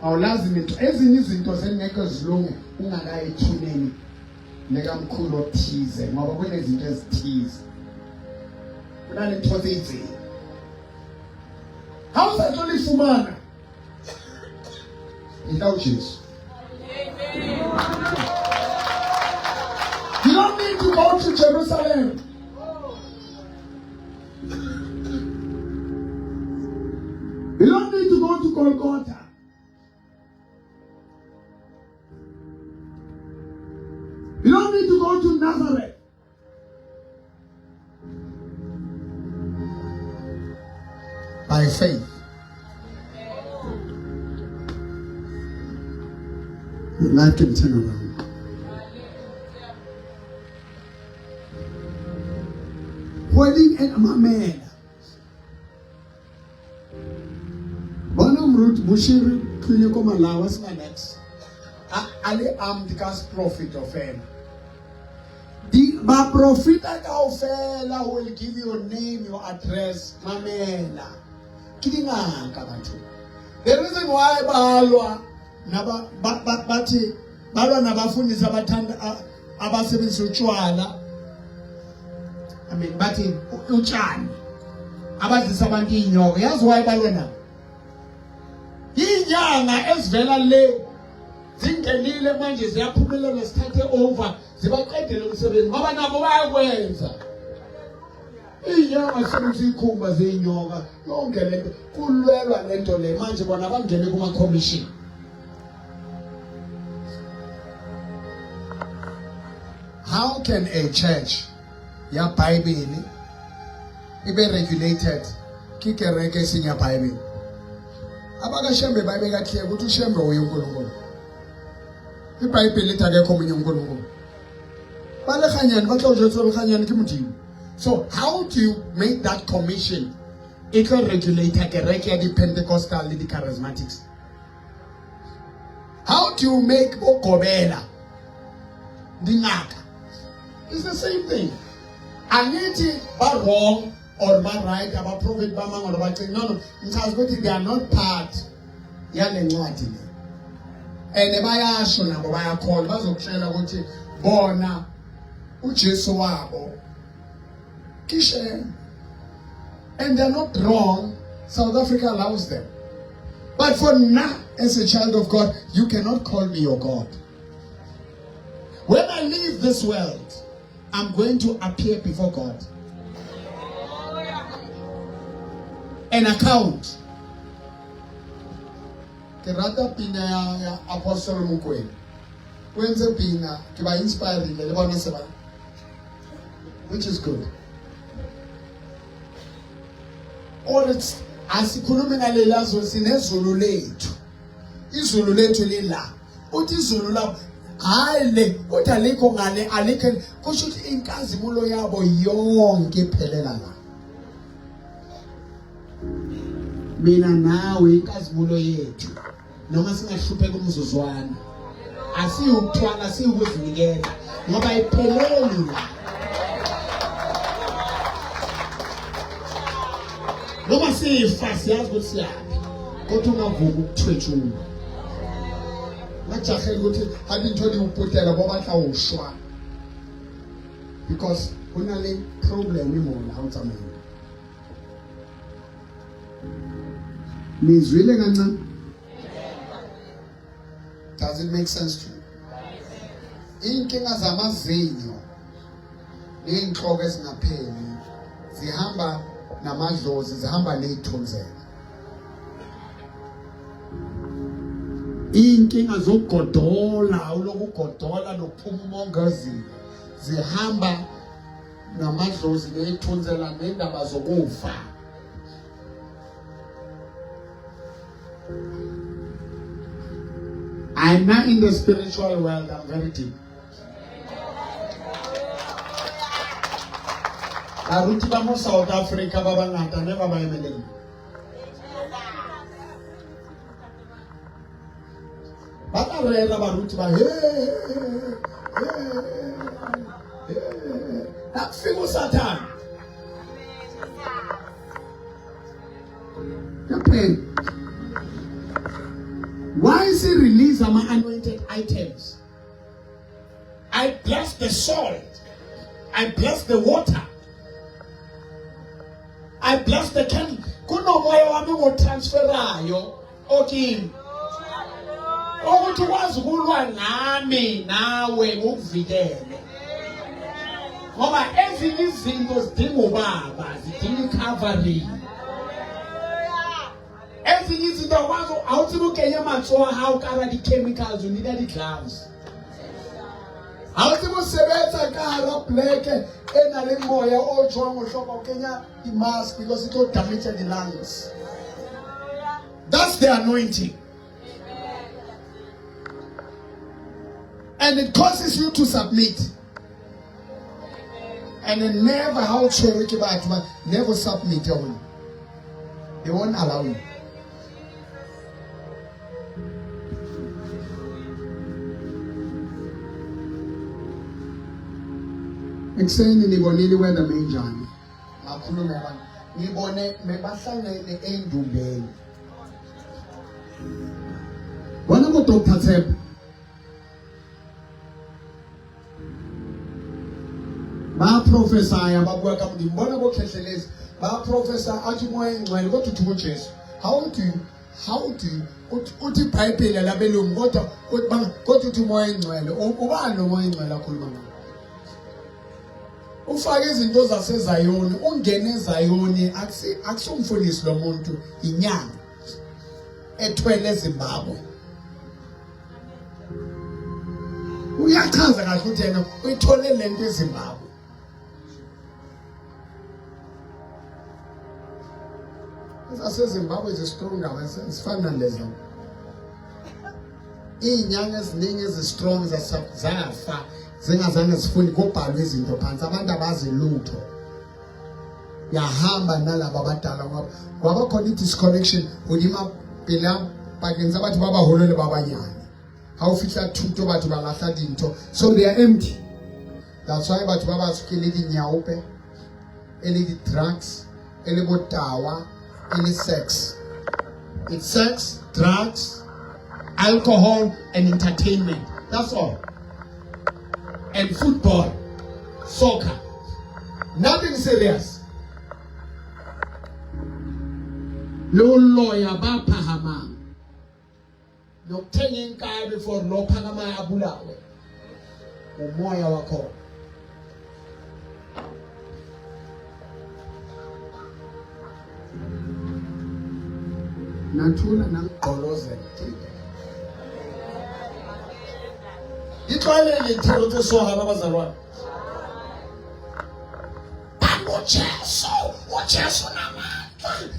Awulazi nento ezinye izinto zengekho zilunge ungakayi ethuneni lekamkhulu othize ngoba kunezinto ezithize. Kunalento tse Ha o sa tlo le fumana etla ho Jesu. You don't need to go to Jerusalem. You don't need to go to Golgotha. You don't need to go to Nazareth. By faith, your life can turn around. Kgweding e mamela bona moruti Bushiri tlile ko Malawi a sena niks a le armed ka seprofeto fela. Baprofeta kaofela who will give your name, your address. Mamela ke dingaka batho. The reason why balwa naba bathi balwa nabafundisi abathanda abasebenzisa utshwala, I mean bathi utshani abadlisa abantu inyoka, yazi why balwa nabo? Inyanga ezivela le. Zingenile manje ziyaphumelela sithathe over zibaqedele umsebenzi ngoba nabo bayakwenza. Inyanga sekuthi ikhumba zeyinyoka yonke lento kulwelwa lento le manje bona bangene kuma commission. How can a church ya Bible ibe regulated ke kereke e seng ya Bible? Abakashembe bayibeka clear ukuthi uShembe uye uNkulunkulu. IBhayibheli lithi akekho omunye uNkulunkulu. Balekganyane ba tla o jwetsa Lekganyane ke Modimo. So how do you make that commission e tlo regulate kereke ya di-Pentecostal le di-charismatics? How do you make ogobela dingaka? It's the same thing. Angithi ba wrong or ba right abaprofeti bamanga or bacinga no no ngichaza ukuthi they are not part yale ncwadi le. And bayasho nabo bayakholwa bazokutshela ukuthi bona uJesu wabo kishe and they're not wrong. South Africa allows them. But for now, as a child of God, you cannot call me your God. When I leave this world, I'm going to appear before God. An account. Ke rata pina ya Apostle Mokwena. O entse pina, ke ba inspirile le bona se ba. Which is good. Or it's asikhulume ngaleli zulu sinezulu lethu. Izulu lethu lila. Uthi izulu labo hayi le kodwa alikho ngale alikho kusho ukuthi inkazimulo yabo yonke iphelela la. Mina nawe inkazimulo yethu noma singahlupheka umzuzwana asiyukuthwala siyukuzinikela ngoba ipheleli la. Noma sifa siyazi ukuthi siyaphi kodwa ungavumi ukuthwetshulwa. Ngajahela ukuthi ha dintho di o potela ba batla o shwa because ho na le problem mona ha o tsamaya. Nizwile kancane? Does it make sense to you? Inkinga zamazinyo ney'nhloko ezingapheli zihamba namadlozi zihamba ney'thunzela. Iy'nkinga zokugodola ulokugodola nokuphuma umongozile zihamba namadlozi ney'thunzela nendaba zokufa. I'm not in the spiritual world, I'm very deep. Baruti ba mo South Africa ba bangata never ba emeleng. Ba tla rera baruti ba he he he akufika uSathane. Yaphela. Why is he release ama anointed items? I bless the salt. I bless the water. I bless the candle. Kunomoya wami ngotransferayo okimi. Ukuthi ukwazi ukulwa nami nawe ngokuvikele. Ngoba ezinye izinto zidinga ubaba, zidinga i-covering. Ezinye izinto awukwazi awuthi ukenye matsoho a hao ka hara di-chemicals, o need di-gloves. Ha o tsebe ho sebetsa ka hara pleke e nang le moya o jwang o hloka ho kenya di-mask because e tlo damage di-lungs. That's the anointing. And it causes you to submit. And then never how tshwerwe ke batho ba never submit yona. They won't allow you. Ekuseni nibonile iweather menjani? Ngakhuluma abantu. Ngibone bebahlangene endumbeni. Bona bo Dr. Tshepo. Ba prophesy ba bua ka Modimo. Bona bo Khehlelezi ba prophesy athi moya engcwele kodwa uthi kuJesu. How do you How do you uthi iBhayibheli labelungu kodwa kodwa uthi umoya engcwele ubani lo moya engcwele akhuluma ngawo? Ufake izinto zaseZayoni, ungene eZayoni akusumfundisi lo muntu, inyanga ethwele eZimbabwe. Uyachaza kahle ukuthi yena uyithole lento eZimbabwe. Ezasezimbabwe zistrong kabi zifana nalezi. Iy'nyanga eziningi ezi-strong zafa zingazange zifunde kubhalwe izinto phansi abantu abazi lutho. Yahamba nalaba abadala ngoba kwaba khona i-disconnection hodima pela pakeng tsa batho ba baholo le ba banyane. Ha o fihla thuto batho ba lahla dintho so they are empty. That's why batho ba batsho ke le dinyaope e le di-drugs e le botawa e le sex. It's sex, drugs, alcohol and entertainment. That's all. And football, soccer. Nothing serious. Le ho loya ba phahamang. Nokuthenga inkabi for lo phakamayo abulawe. Umoya wakhona. Nathula nangigqolozela. Itlwayeleke ithero tse sohana bazalwane. Ujesu, uJesu namandla.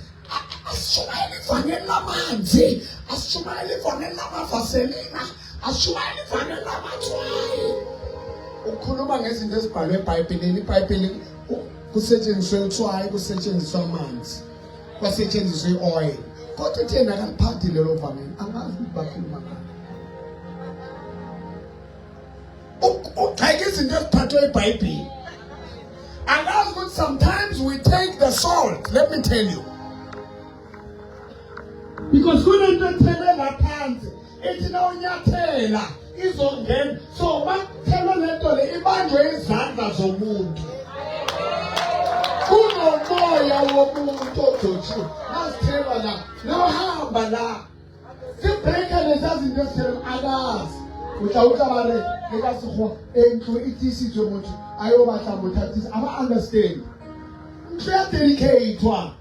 Asishumayele ivangeli lamanzi, asishumayele ivangeli lamavaselina, asishumayele ivangeli lamatswayi. Ukhuluma ngezinto ezibhalwe eBhayibhelini, iBhayibheli kusetshenziswe utswayi, kusetshenziswa amanzi, kwasetshenziswa i-oil. Kodwa uthi yena akaliphathi lelo vangeli, angazi ukuthi bakhuluma ngani. Ugxeka izinto eziphathwe iBhayibheli. Angazi ukuthi sometimes we take the salt, let me tell you. Because kunento ethelwe ngaphansi ithi na unyathela izongena so makuthelwe lento le ibanjwe izandla zomuntu kunomoya womuntu ogcotshiwe nasithelwa la nawuhamba la sibreaka leza zinto ezithelwe akazi o tla utlwa ba re le ka sekgowa e ntlo e tiisitswe motho a yo batla motho a tiisa a ba understand ntlo ya dedicatwa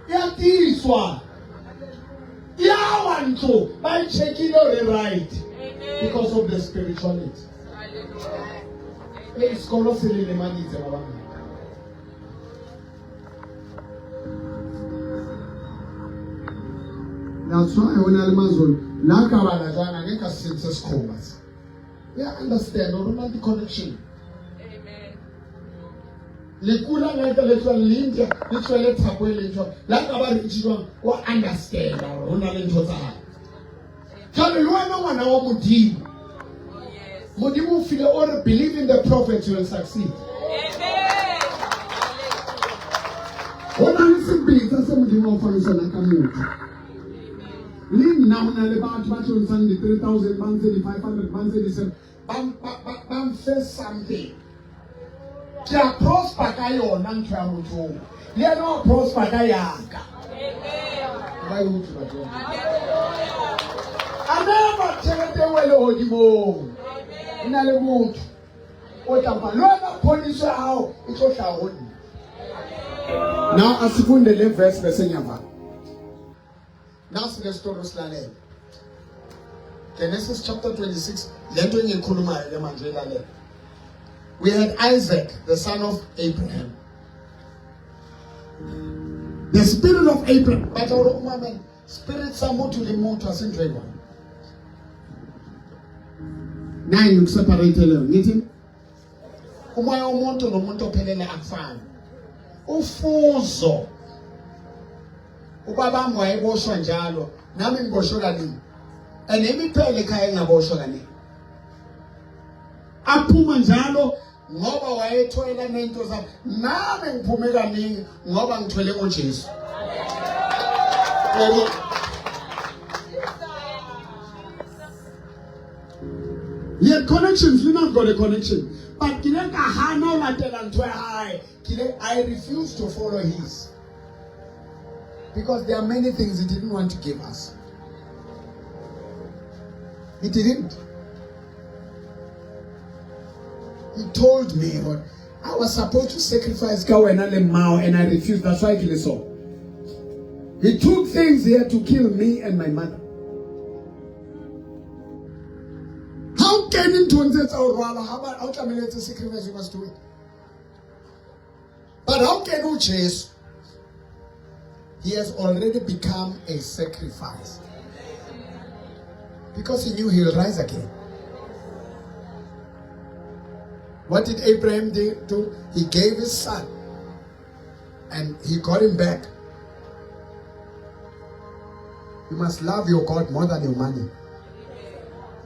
ya tiiswa yawa ntlo ba e checkile gore right because of the spirituality e sekolo se le lemaditse ba bangata. That's why o na le mazulu la ka bala jana ngeke asebenzise sikhumba. We understand or not the connection. Amen. Lekula ngeke le tswa le India le tswa le thapo e le jwang la ka ba re jwang o understand or o na le ntho tsa hae. Jwale le wena ngwana wa Modimo. Modimo o file o re believe in the prophets you will succeed. Amen. Ho na le sebetsa se Modimo o fang sona ka motho. Le nna ho na le batho ba tlo ntshang di-3000 ba ntshe di-500 ba ntshe di-7 ba mfe something. Ke a prosper ka yona ntho ya motho oo. Le yena wa prosper ka yaka. Ba e utlwe batho ba. A never tjhelete e wele hodimong. E na le motho o tla mpa le wena phodiso ya hao e tlo hlaha ho nna. Now asifunde le verse bese ngiyavala. Nasi le story silalele. Genesis chapter 26 lento engiyikhulumayo ke manje ilalela. We had Isaac the son of Abraham. The spirit of Abraham batla hore o mamele spirit sa motho le motho a se ntho e one. Nayi ngikuseparate leyo ngithi umoya womuntu nomuntu ophelele akufani. Ufuzo ubabami wayeboshwa njalo nami ngiboshwe kaningi and imiphele ekhaya engaboshwa kaningi aphuma njalo ngoba wayethwele nento zakhe nami ngiphume kaningi ngoba ngithwele ngoJesu. Yebo. He had connections, we not got a connection. But ke ile ka hana ho latela ntho ya hae. Ke ile I refused to follow his. Because there are many things he didn't want to give us. He didn't. He told me what I was supposed to sacrifice ka wena le mmao and I refused. That's why ke le so. He took things here to kill me and my mother. How can nthong tse tsa o rwala ha ba o tlamehile etse sacrifice you must do it. But how can uJesu? He has already become a sacrifice. Because he knew he'll rise again. What did Abraham do? He gave his son and he got him back. You must love your God more than your money,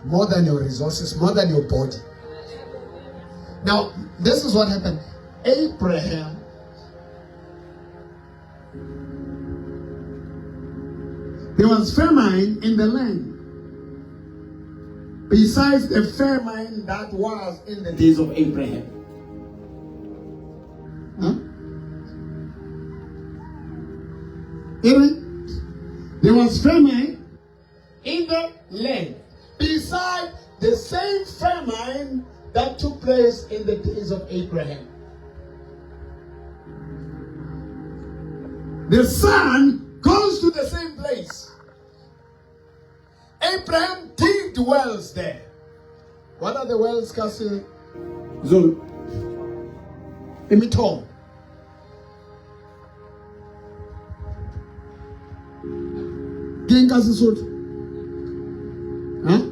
more than your resources, more than your body. Now, this is what happened. Abraham There was famine in the land. Besides the famine that was in the days of Abraham. Huh? There was famine in the land. Beside the same famine that took place in the days of Abraham. The son goes to the same place. Abraham digged wells there. What are the wells, Kasi? Zulu. Imithombo. Ke eng ka Sesotho? Huh?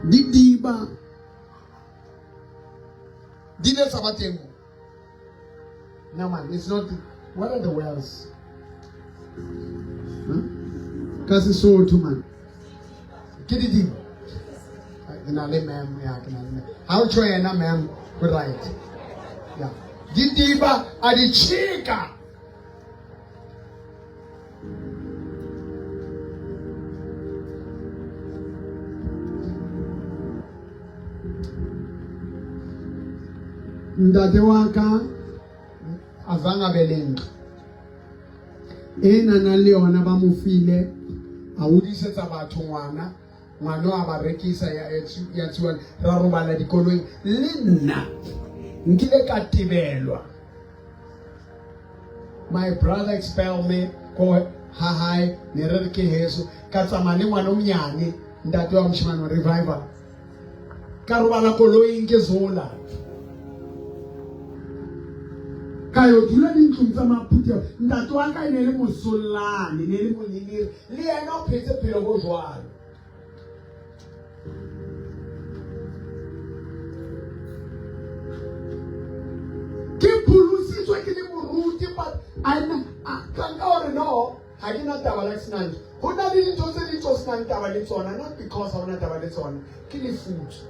Didiba di ne tsa ba teng mo. No man, it's not. What are the wells? Huh? Ka Sesotho man. Ke didiba. Ke na le ma'am, ya ke na le ma'am. Ha o tjho yena ma'am, go right. Ya. Didiba a di tjheka. Ntate wa ka azange a be le ntlo e nang le yona ba mo file a hodisetsa batho ngwana ngwana a ba rekisa ya tsiwang ra robala dikoloing le nna nkile ka tebelwa my brother expel me ko ha hae ne re re ke heso ka tsamaya le ngwana o monyane ntate wa moshimane wa revival ka robala koloing ke zola ka yo dula dintlong tsa maphuthego ntate wa ka e ne le mosollane ne le moleleri le yena o phetse phelo bo jwalo ke pholositswe ke le moruti but ka nka gore no ga ke na taba la senang go na le dintho tse ding tse o senang taba le tsona not because ga o na taba le tsona ke lefutso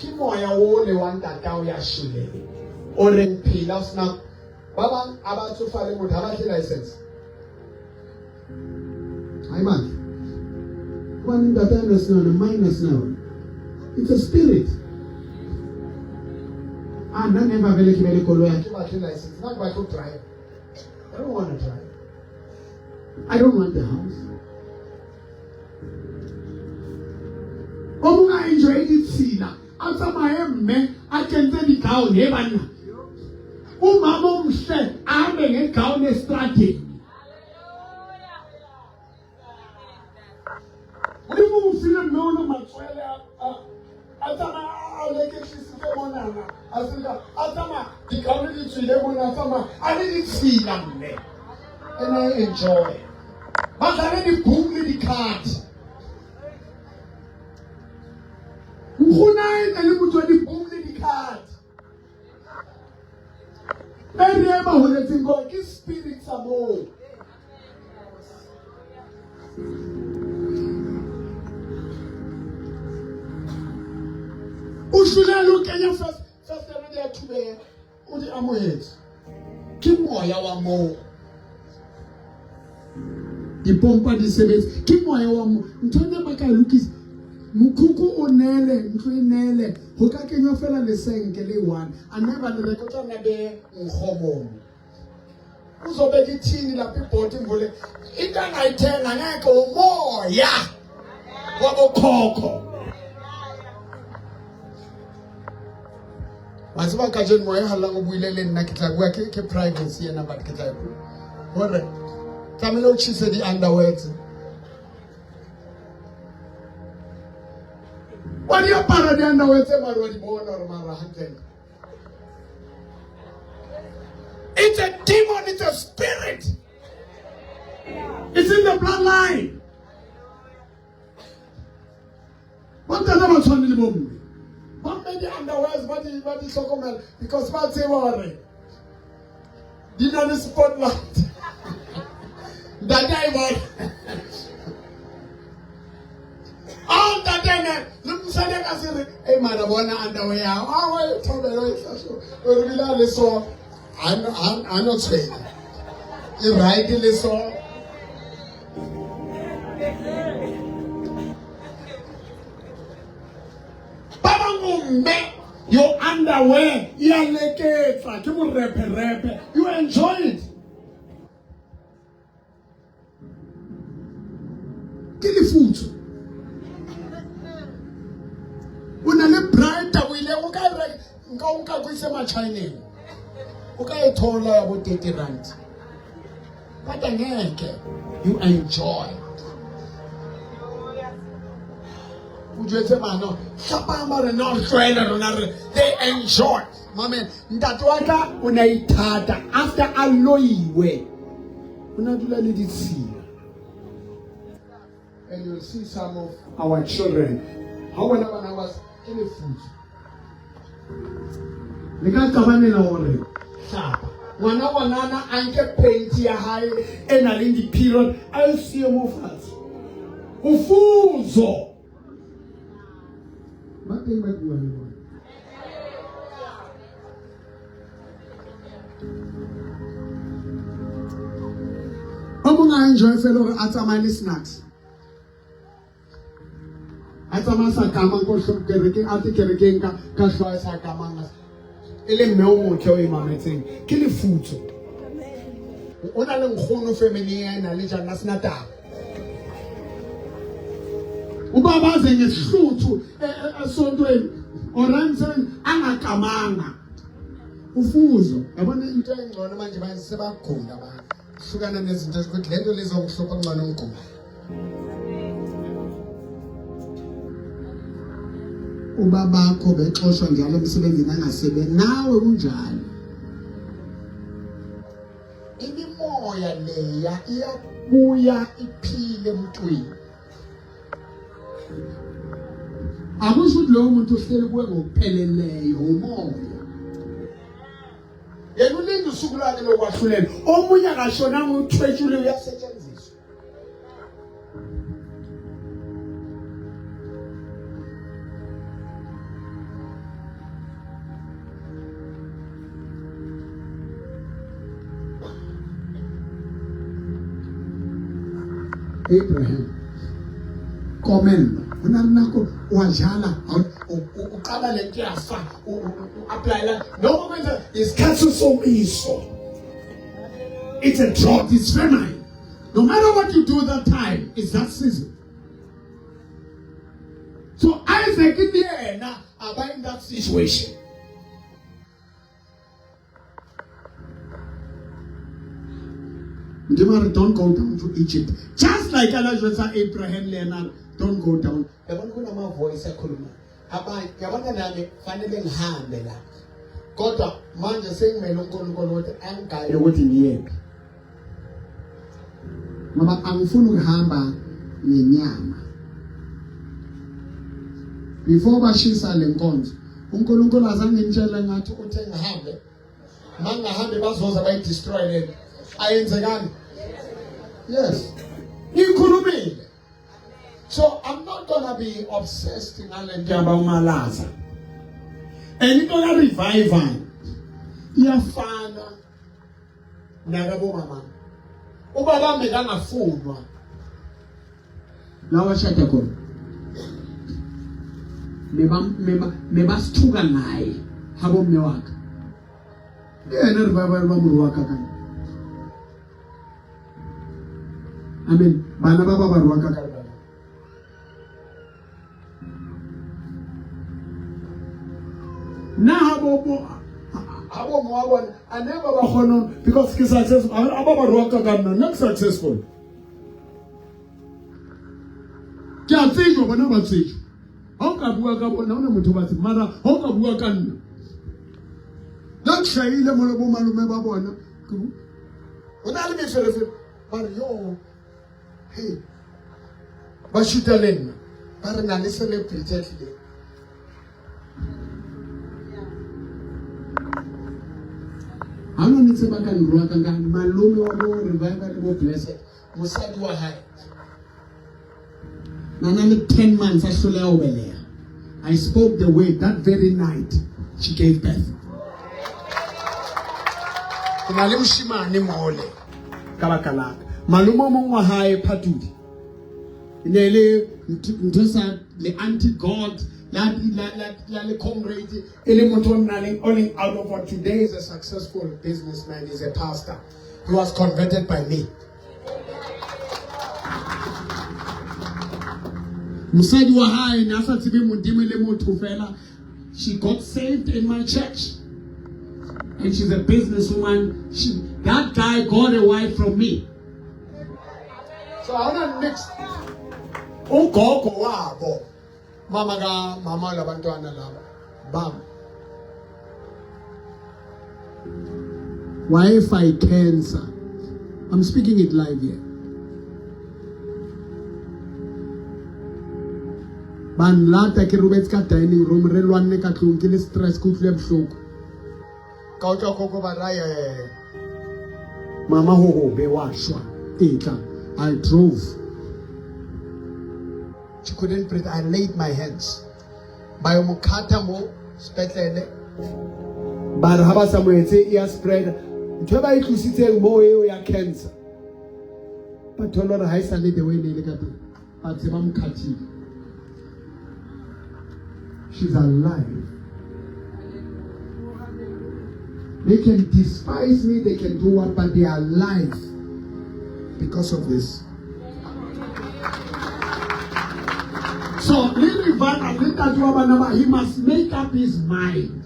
ke moya o le wa ntatao ya shweleng o reng phela o sena ba bang a ba tsofale motho ha batle license hayi bandla hobane ntate a na sena yona mine a sena yona it's a spirit a nna never vele ke be le koloi ha ke batle license nna ke batle ho drive I don't want to drive I don't want the house o mongwe a enjoye ditshila a tsamaye mme a kentse di-gown he banna umama omhle ahambe ngegown estradeni modimo o file mme ona matswele a tsamaya a leketlisitse monana a seka a tsamaya digown di tswile mona a tsamaya a le ditshila mme and I enjoy ba dlale di-boom le di-card nkgono a ene le motho wa di-boom le di-card e re e ba holetseng ko ke spirit sa moo o shwele le o kenya first first di a thubeha o di amohetse ke moya wa moo dipompa di sebetse ke moya wa moo ntho ene ba ka e lokisa mokhukhu o nele ntlo e nele go ka kenywa fela lesenke le one a nne ba le reka o tla nna be nkgomong Uzobeka ithini lapha ibhodi imvule. Into angayithenga ngeke umoya wabokhokho. Wa tseba kajeno moya hallang o buile le nna ke tla bua ke ke privacy ena but ke tla e bua. Hore tlamehile o tjhise di-underwear tse. Wa di apara di-underwear tse mare wa di bona hore mara hantle. It's a demon, it's a spirit. It's in the bloodline. Bontate ba tshwane le bomme. Bomme di-underwears ba di ba di hlokomela because ba tseba hore di na le spotlight. Ntate a e bona. A ntate ene le mosadi a ka se re e mara bona underwear ya hao. A wa e thabela e hlahlo. O re bile a le so a no tshwenya. E right le so. Ba bang o mme your underwear e a leketsa ke morepherepe you enjoy it. Ke lefutso. O na le bright o ile o ka re nka o nka ko ise machineng. O ka e thola ya bo 30 rand. But angeke you enjoy. O jwetse bana hlapang ba re no re tlwaele rona re they enjoy. Mame ntate wa ka o ne a ithata after a loiwe. O ne a dula le ditshila. And you'll see some of our children. Ha o bona bana ba ke lefutso. Le ka qabanela hore hlapa. Ngwana ngwanana a nke paint ya hae e nang le di-period a e siye mo fatshe. Ufuzo. Ba teng ba buang le bona. O mong a enjoy fela hore a tsamaye le snacks. A tsamaya sa kamang ko kerekeng a te kerekeng ka ka hlooho e sa kamang e le mme o motle o e mametseng ke lefutso. O na le nkgono family ya ena le jana sena taba. Ubaba aze ngesihluthu esontweni oransen angakamanga. Ufuzo yabona into engcono manje manje sebagula abantu. Hlukana nezinto ukuthi lento lizongihlupha ngcono ngigula. Ubabakho bexoshwa njalo emsebenzini angasebenzi nawe kunjalo. Imimoya leya iyabuya iphile emntwini. Akusho ukuthi lowo muntu uhleli kuwe ngokupheleleyo umoya. Yena ulinda usuku lwakhe lokwahlulela. Omunye akashonanga uthwetshule uyasetshenziswa. Abraham komello ho na le nako wa jala o qala le nto yafa u-applyela noma kwenza isikhathi sosomiso. It's a drought, it's famine. No matter what you do that time, it's that season. So Isaac in the end, are in that situation. Modimo don't go down to Egypt. Just like Allah Abraham le don't go down. Yabona kunama voice akhuluma. Abanye yabona nami fanele ngihambe la. Kodwa manje sengimele uNkulunkulu ukuthi angigaye ukuthi ngiyephi. Ngoba angifuni ukuhamba ngenyama. Before bashisa lenkonzo, uNkulunkulu azange ngitshele ngathi uthe ngihambe. Mangahambe bazoza bayidestroy lento. Ayenzekani? Yes. Ngikhulumile. So I'm not gonna be obsessed ngale nto yabamalaza. And into ka revival iyafana nakabomama. Ubaba bekangafunwa. La washada khona. Mebasithuka ngaye habo mme wakhe. Yena revival ba morwa ka kana. I mean, bana ba ba ba rwaka ka lebaka. Nna ha bo bo ha bo mo wa bona a ne ba ba kgona because ke successful a ba ba rwaka ka nna nna ke successful. Ke a tsejwa bona ba tsejwa. Ha o ka bua ka bona hona motho ba tseba mara ha o ka bua ka nna. Nna ke hlahile mo le bo malome ba bona. Ho na le meferefere ba re yo hey ba shuta le nna ba re na le celebrity a tlileng. Ha ona ne tseba ka nroa ka nka malome wa bo revival le bo blessed mosadi wa hae na na le 10 months a hloleha ho beleha. I spoke the word that very night she gave birth. Ke na le moshimane mole ka baka la ka. Malome o mong wa hae Phatudi e ne le ntho sa le anti god la la la la le comrade e le motho o nang o leng out of what today is a successful businessman, is a pastor. He was converted by me. Mosadi wa hae ne a sa tsebe Modimo le motho fela. She got saved in my church. And she's a businesswoman. That guy got a wife from me. So I want next. Ugogo wabo mama ka mama labantwana laba bam Wi-Fi cancer. I'm speaking it live here. Ba nlata ke robetse ka dining room re lwanne ka tlong ke le stress ke utlwile bohloko. Ka utlwa koko ba raya mama ho hobe wa shwa etla. I drove. She couldn't breathe. I laid my hands. Ba yo mo khatha mo sepetlele. Ba re ha ba sa mo etse e ya spread. Ntho e ba e tlositseng moo eo ya cancer. Ba thola hore ha e sa le the way e ne e le ka teng. Ba tseba mo khathile. She's alive. They can despise me, they can do what, but they are alive because of this. So, he must make up his mind.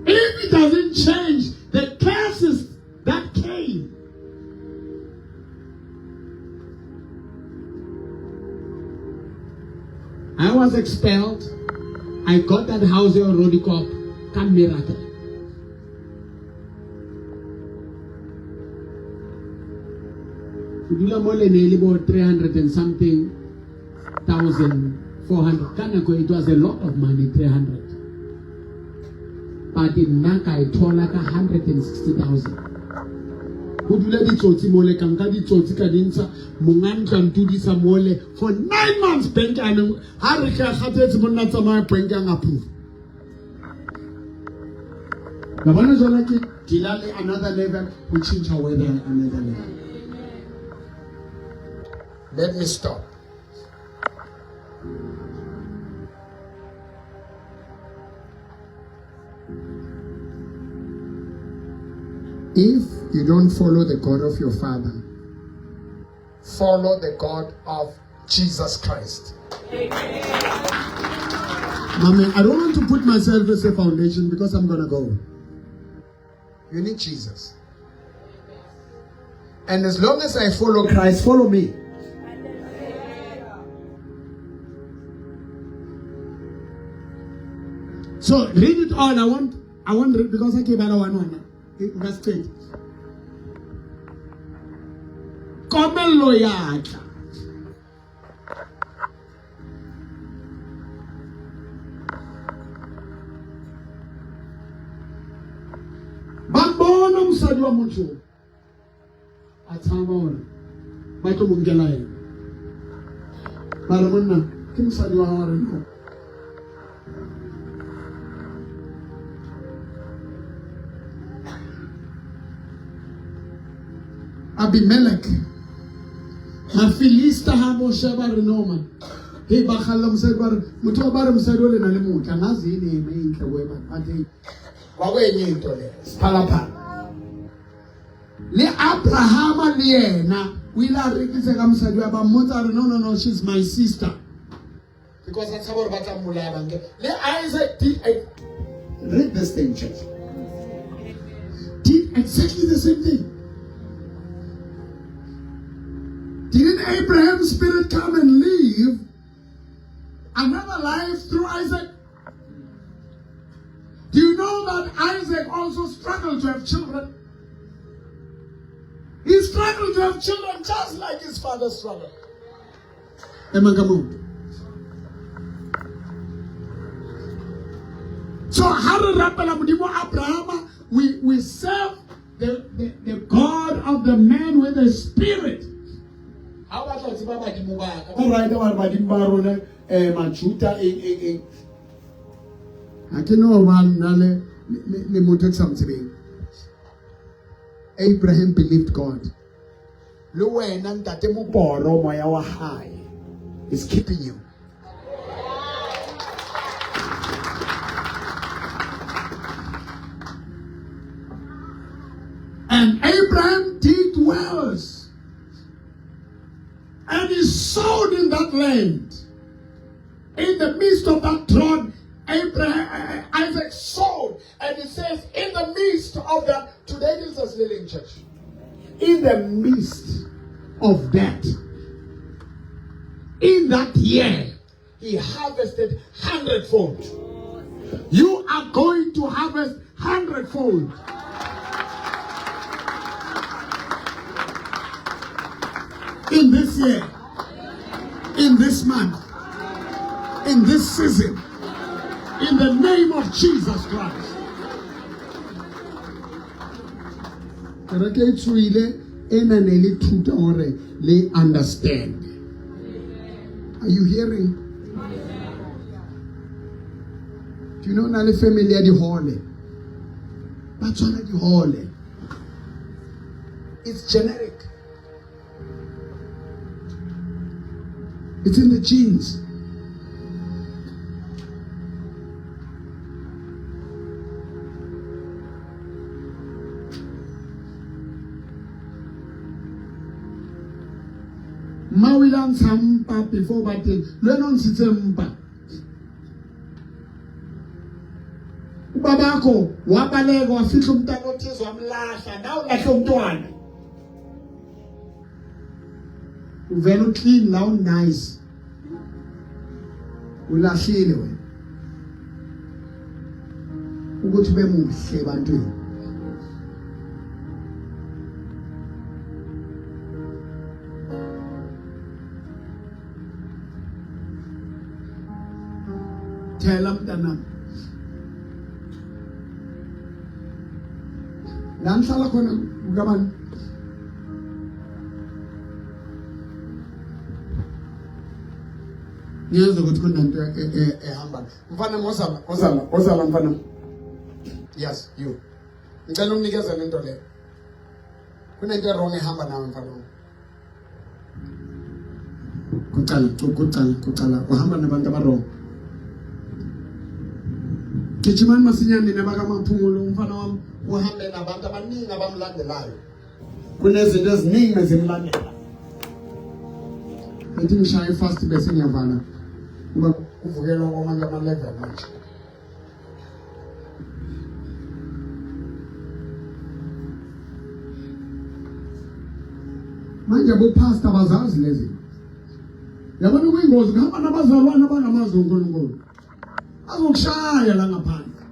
If he doesn't change, the curses that came. I was expelled. I got that house in Roodekop. Come miracle. Ke dula mo le ne le bo 300 and something thousand, 400. Ka nako it was a lot of money, 300. But nna ka e thola ka 160,000. Ho dula ditsotsi mole, ka nka ditsotsi ka di ntsha, monga ntlo a ntudisa mole for 9 months. Bank a neng ha re ke a kgathetse monna tsamaya bank a approve. La bona jwale ke deala le another level, ho tjhentjha weather another level. Let me stop. If you don't follow the God of your father, follow the God of Jesus Christ. Mommy, I don't want to put myself as a foundation because I'm going to go. You need Jesus. And as long as I follow Christ, follow me. So read it all. I want read because I came out one. Verse 8. Komello ya tla. Ba bona mosadi wa motho a tshaba hore ba tlo mo nkela yena. Ba re monna ke mosadi wa hao, re no. Abimelech Mafilista ha mo sheba re no man. Hey ba kgalla mosadi ba re motho ba re mosadi o le na le motla ngazi yini eme inhle wena bathi kwakwenye into le siphalaphala. Le Abrahama le yena o ile a rekisa ka mosadi wa ba mmotsa a re no no no she's my sister because a tshaba gore ba tla mmolaya banke le Isaac did read this thing church did exactly the same thing. Didn't Abraham's spirit come and live another life through Isaac? Do you know that Isaac also struggled to have children? He struggled to have children just like his father struggled. Ema So ha re rapela Modimo Abrahama, we serve the God of the man with the spirit. Ha o batla ho tseba badimo ba ka. All right, ba badimo ba rona Majuda eng eng eng. Ha ke no ba nna le le motho ke sa mo tsebeng. Abraham believed God. Le wena ntate moporo moya wa hae is keeping you. And Abraham did wells. And he sowed in that land. In the midst of that drought, Abraham, Isaac sowed. And he says, in the midst of that, today this is Living Church. In the midst of that, in that year, he harvested hundredfold. You are going to harvest hundredfold. In this year, in this month, in this season, in the name of Jesus Christ. Kereke e tsoile e na ne le thuto hore le understand. Are you hearing? Do you know na le family ya dihole? Ba tshwana dihole. It's generic. It's in the genes. Mma o ile a ntsha mpa before ba teng le wena o ntshitse mpa. Ubabakho wabaleka wafihla umntwana othize wamlahla, nawe ulahle umntwana. Uvela uclean la unice. Ulahlile wena. Ukuthi ube muhle ebantwini. Thela mntanami. La ngihlala khona kukabani? Ngiyezwa ukuthi kunento ehamba. Mfana ngozala, ozala, ozala mfana. Yes, you. Ngicela unginikeze lento le. Kunento wrong ehamba nawe mfana. Kuqala, kuqala, kuqala. Uhamba nabantu abarong. Gijimani masinyane nina bakamaphumulo umfana wami uhambe nabantu abaningi abamlandelayo. Kunezinto eziningi ezimlandela. Ngithi ngishaye fast bese ngiyavala. Kuba kuvukelwa kwamanye ama-level manje. Manje bopastor bazazi lezi. Yabona kuyingozi kuhamba nabazalwane abangamazi uNkulunkulu. Azokushaya la ngaphandle.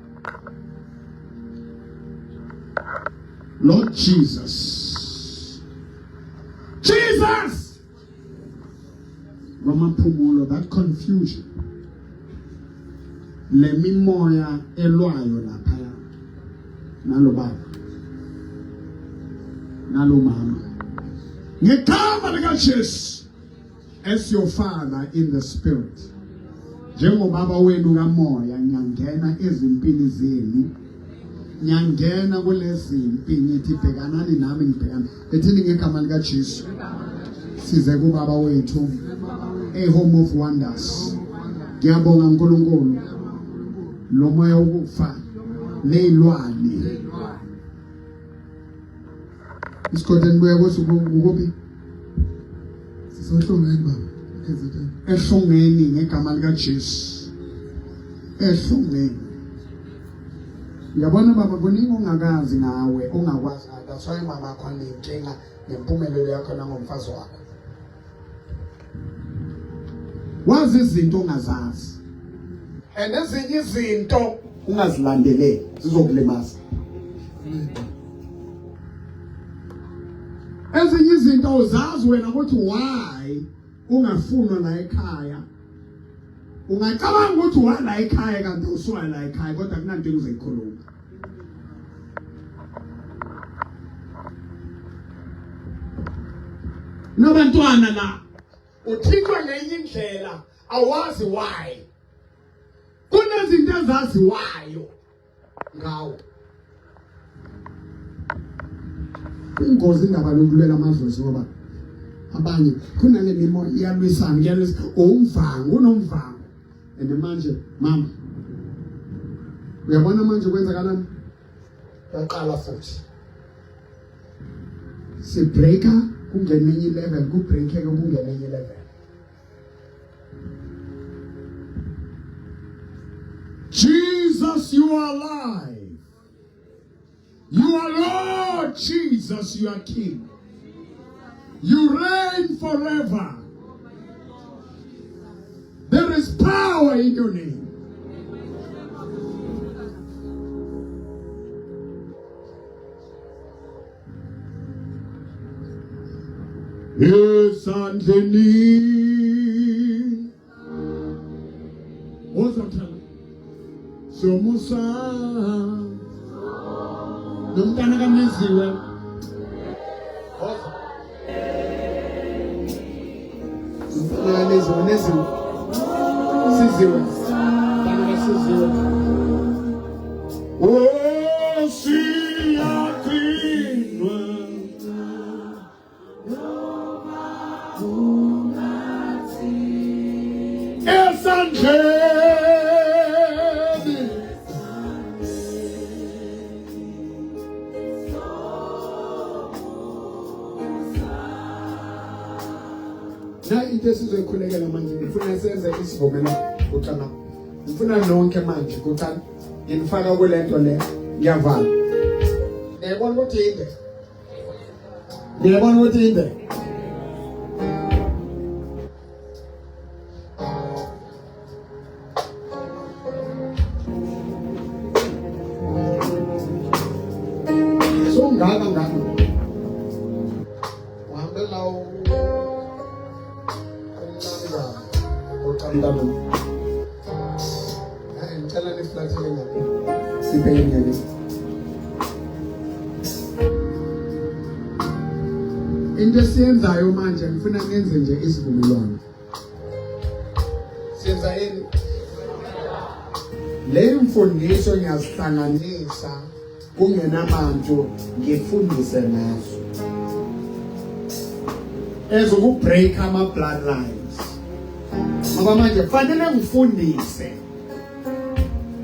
Lord Jesus. Jesus! Wamaphumulo, that confusion. Le mimoya elwayo laphaya nalo baba nalo mama ngegama likaJesu as your father in the spirit njengobaba wenu kamoya ngiyangena ezimpini zenu ngiyangena kulezimpi ngithi bhekanani nami ngibhekana ethini ngegama likaJesu size kubaba wethu a home of wonders. Ngiyabonga uNkulunkulu lo moya wokufa leyilwane. Isigodlo enibuya kuso kukuphi? Sisohlungeni baba. KZN. Ehlungeni ngegama likaJesu. Ehlungeni. Uyabona baba kuningi ongakazi ngawe ongakwazi ngawe. That's why mama akho anenkinga ngempumelelo yakho nangomfazi wakho. Wazi izinto ongazazi. And ezinye izinto ungazilandeleli zizokulimaza. Ezinye izinto uzazi wena ukuthi why ungafunwa la ekhaya. Ungacabanga ukuthi wala ekhaya kanti usuka la ekhaya kodwa kunanto engizoyikhuluma. Nabantwana la uthintwa ngenye indlela awazi why. Kunezinto ezaziwayo ngawo. Ingozi indaba yokulwela amadlozi ngoba abanye kunale mimo iyalwisana kuyalwisana umvango unomvango and manje mama uyabona manje kwenzakalani yaqala futhi sibreaker kungene enye level kubreakeke kungene enye level Jesus you are alive You are Lord Jesus, you are King. You reign forever. There is power in your name. Esandleni Woza mthana. Somusa. Nomntana kaMiziwe. Woza. Umntana kaMiziwe neziwe. Siziwe. Mntana kaSiziwe. Oh, siyagcinwa. Esandleni na into esizoyikhulekela manje ngifuna senze isivumelwano kuqala ngifuna nonke manje kuqala nginifaka kule nto le ngiyavala niyabona ukuthi yinde Niyabona ukuthi inde. Sungaka ngaka. Uhambe la umncane kabi. Uqamdama. Eh ngicela niflathele ngapha. Sibheke ngeke. Into esiyenzayo manje ngifuna ngenze nje isivumelwano. Senza yini? Le mfundiso ngiyazihlanganisa kungenabantu ngifundise ngazo. Ezokubreak ama bloodlines. Ngoba manje kufanele ngifundise.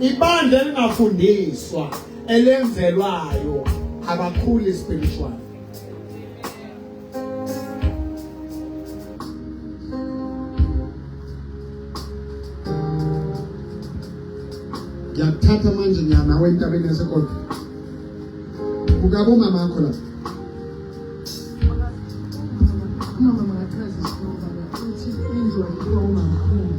Ibandla elingafundiswa elenzelwayo abakhuli spiritual. Ngiyakuthatha manje ngiyanawe entabeni yasekodwa. Kukabo mama wakho lapha. Umama makachaze isikhuluma baba uthi indlu ayiphiwa umamkhulu.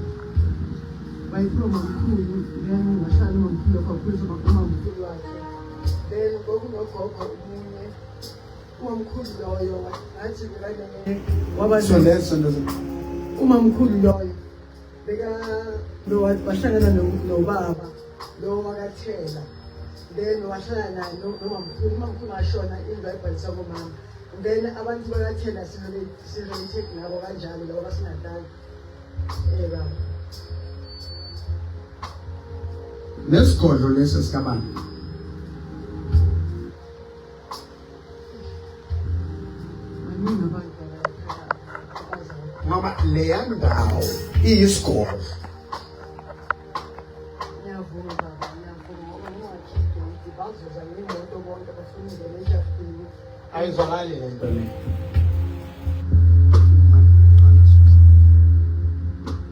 Wayiphiwa umamkhulu then wahlala umamkhulu lapho wakhuliswa umamkhulu wakhe. Then kwakunogogo omunye umamkhulu loyo ngathi bekane waba Sondela sondela. umamkhulu loyo beka lo wahlangana nobaba lo wakathela then wahlala naye nomamkhulu umamkhulu washona indlu ayibhalisa komama then abantu bakathela si-related nabo kanjalo labo basinatali eh baba Lesigodlo lesi sikabani? Baningi abantu abazayo. Ngoba leya ndawo iyisigodlo. Ngiyavuma baba, ngiyavuma ngoba ngingakhiphi bazoza Bazoza ngey'moto bonke bafuna ungena ejardini. Ayizwakali le nto le.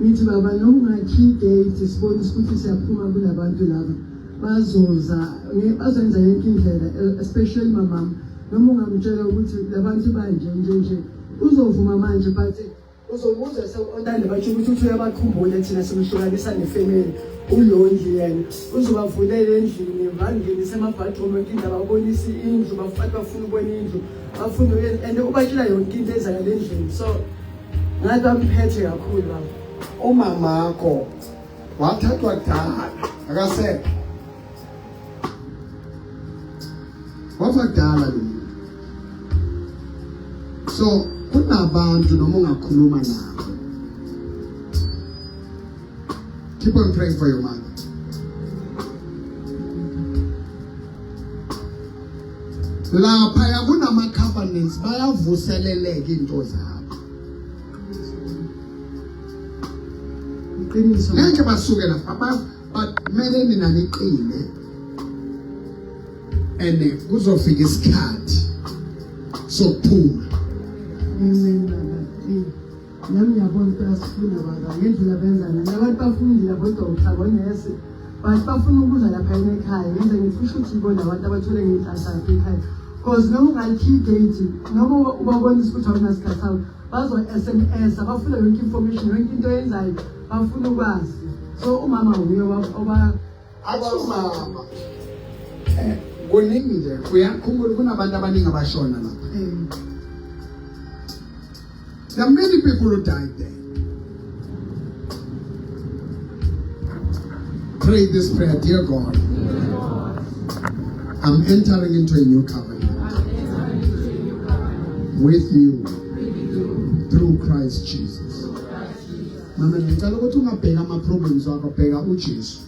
Ngithi baba noma ungakhiya igate sibonise ukuthi siyaphuma kulabantu laba bazoza bazoyenza yonke indlela especially mamam noma ungamtshela ukuthi labantu banje nje nje uzovuma manje but uzomuzwa sewuntande batsho ukuthi uthi uyabakhumbula thina simhlukanisa nefamily ulondli yena uzobavulela endlini bangenise emabhadroom yonke indlu ababonisa indlu bafathi bafuna ukubona indlu bafuna and ubatshela yonke into ezakala endlini so ngathi bamphethe kakhulu baba. Umamakho wathathwa kudala akasekho. Wafa kudala lo muntu. So kunabantu noma ungakhuluma nabo. Keep on praying for your mother. Laphaya kunama-covenants bayavuseleleka into zabo. Iqiniso. Ngeke basuke lapha but kumele nina niqine and kuzofika isikhathi sokuphuma. Amen baba. Nami ngiyabona ukuthi asifuna baba ngendlela benza ngayo. Abantu bafundile abodokta bonesi. But bafuna ukuza lapha ekhaya ngenze ngithi kusho ukuthi ibona abantu abathole ngey'nhlanhla lapha ekhaya. Cause noma ungalikhiya igate noma ubabonisa ukuthi awunasikhathi sabo bazo-SMS bafuna yonke information yonke into oyenzayo bafuna ukwazi. So umama nguye oba Athi umama kuningi nje uyakhumbula kunabantu abaningi abashona lapha. There are many people who died there. Pray this prayer, dear God. I'm entering into a new covenant with you through Christ Jesus. Mama, ngicela ukuthi ungabheka ama-problems wakho, bheka uJesu.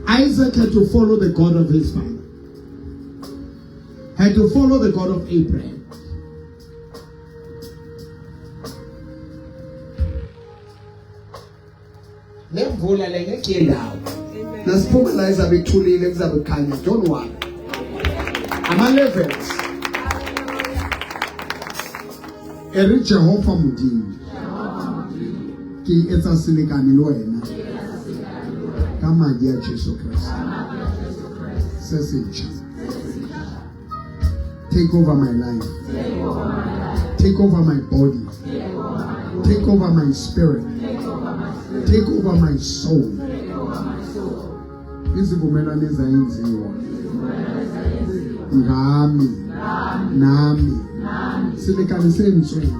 Isaac had to follow the God of his father. Had to follow the God of Abraham. Lemvula le ngeke yendawo. Nasiphuma la izabe ithulile kuzabe kukhanya. Don't worry. Ama levels. Ere Jehova Modimo. Ke etsa selekane le wena. Ka madi a Jesu Christ. Se setjha. Take over my life. Take over my body. Take over my spirit. Take over my soul. Izivumelwano ezayenziwa ngami nami selekane se entsweng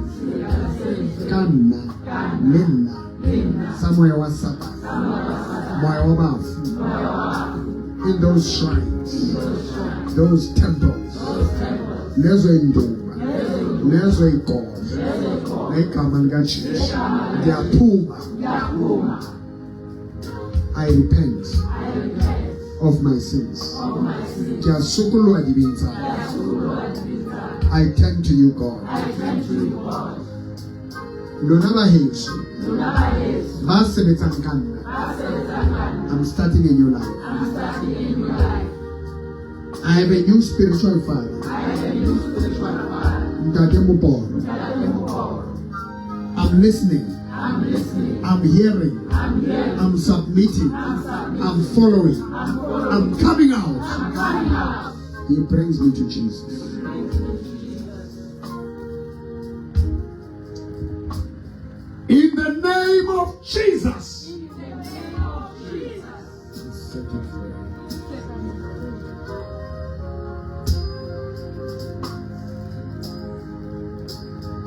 ka nna le nna sa moya wa Satane, moya wa bafu in those shrines, those temples, lezo induba, lezo igodlo, ngegama likaJesu ngiyaphuma. I repent of my sins. Ke a sokoloha dibeng tsa ka. I turn to you, God. Lona ba heso ba sebetsang ka nna. I'm starting a new life. I have a new spiritual father. Ntate Moporo. I'm listening. I'm hearing. I'm submitting. I'm following. I'm coming out. He brings me to Jesus. In the name of Jesus. Set you free.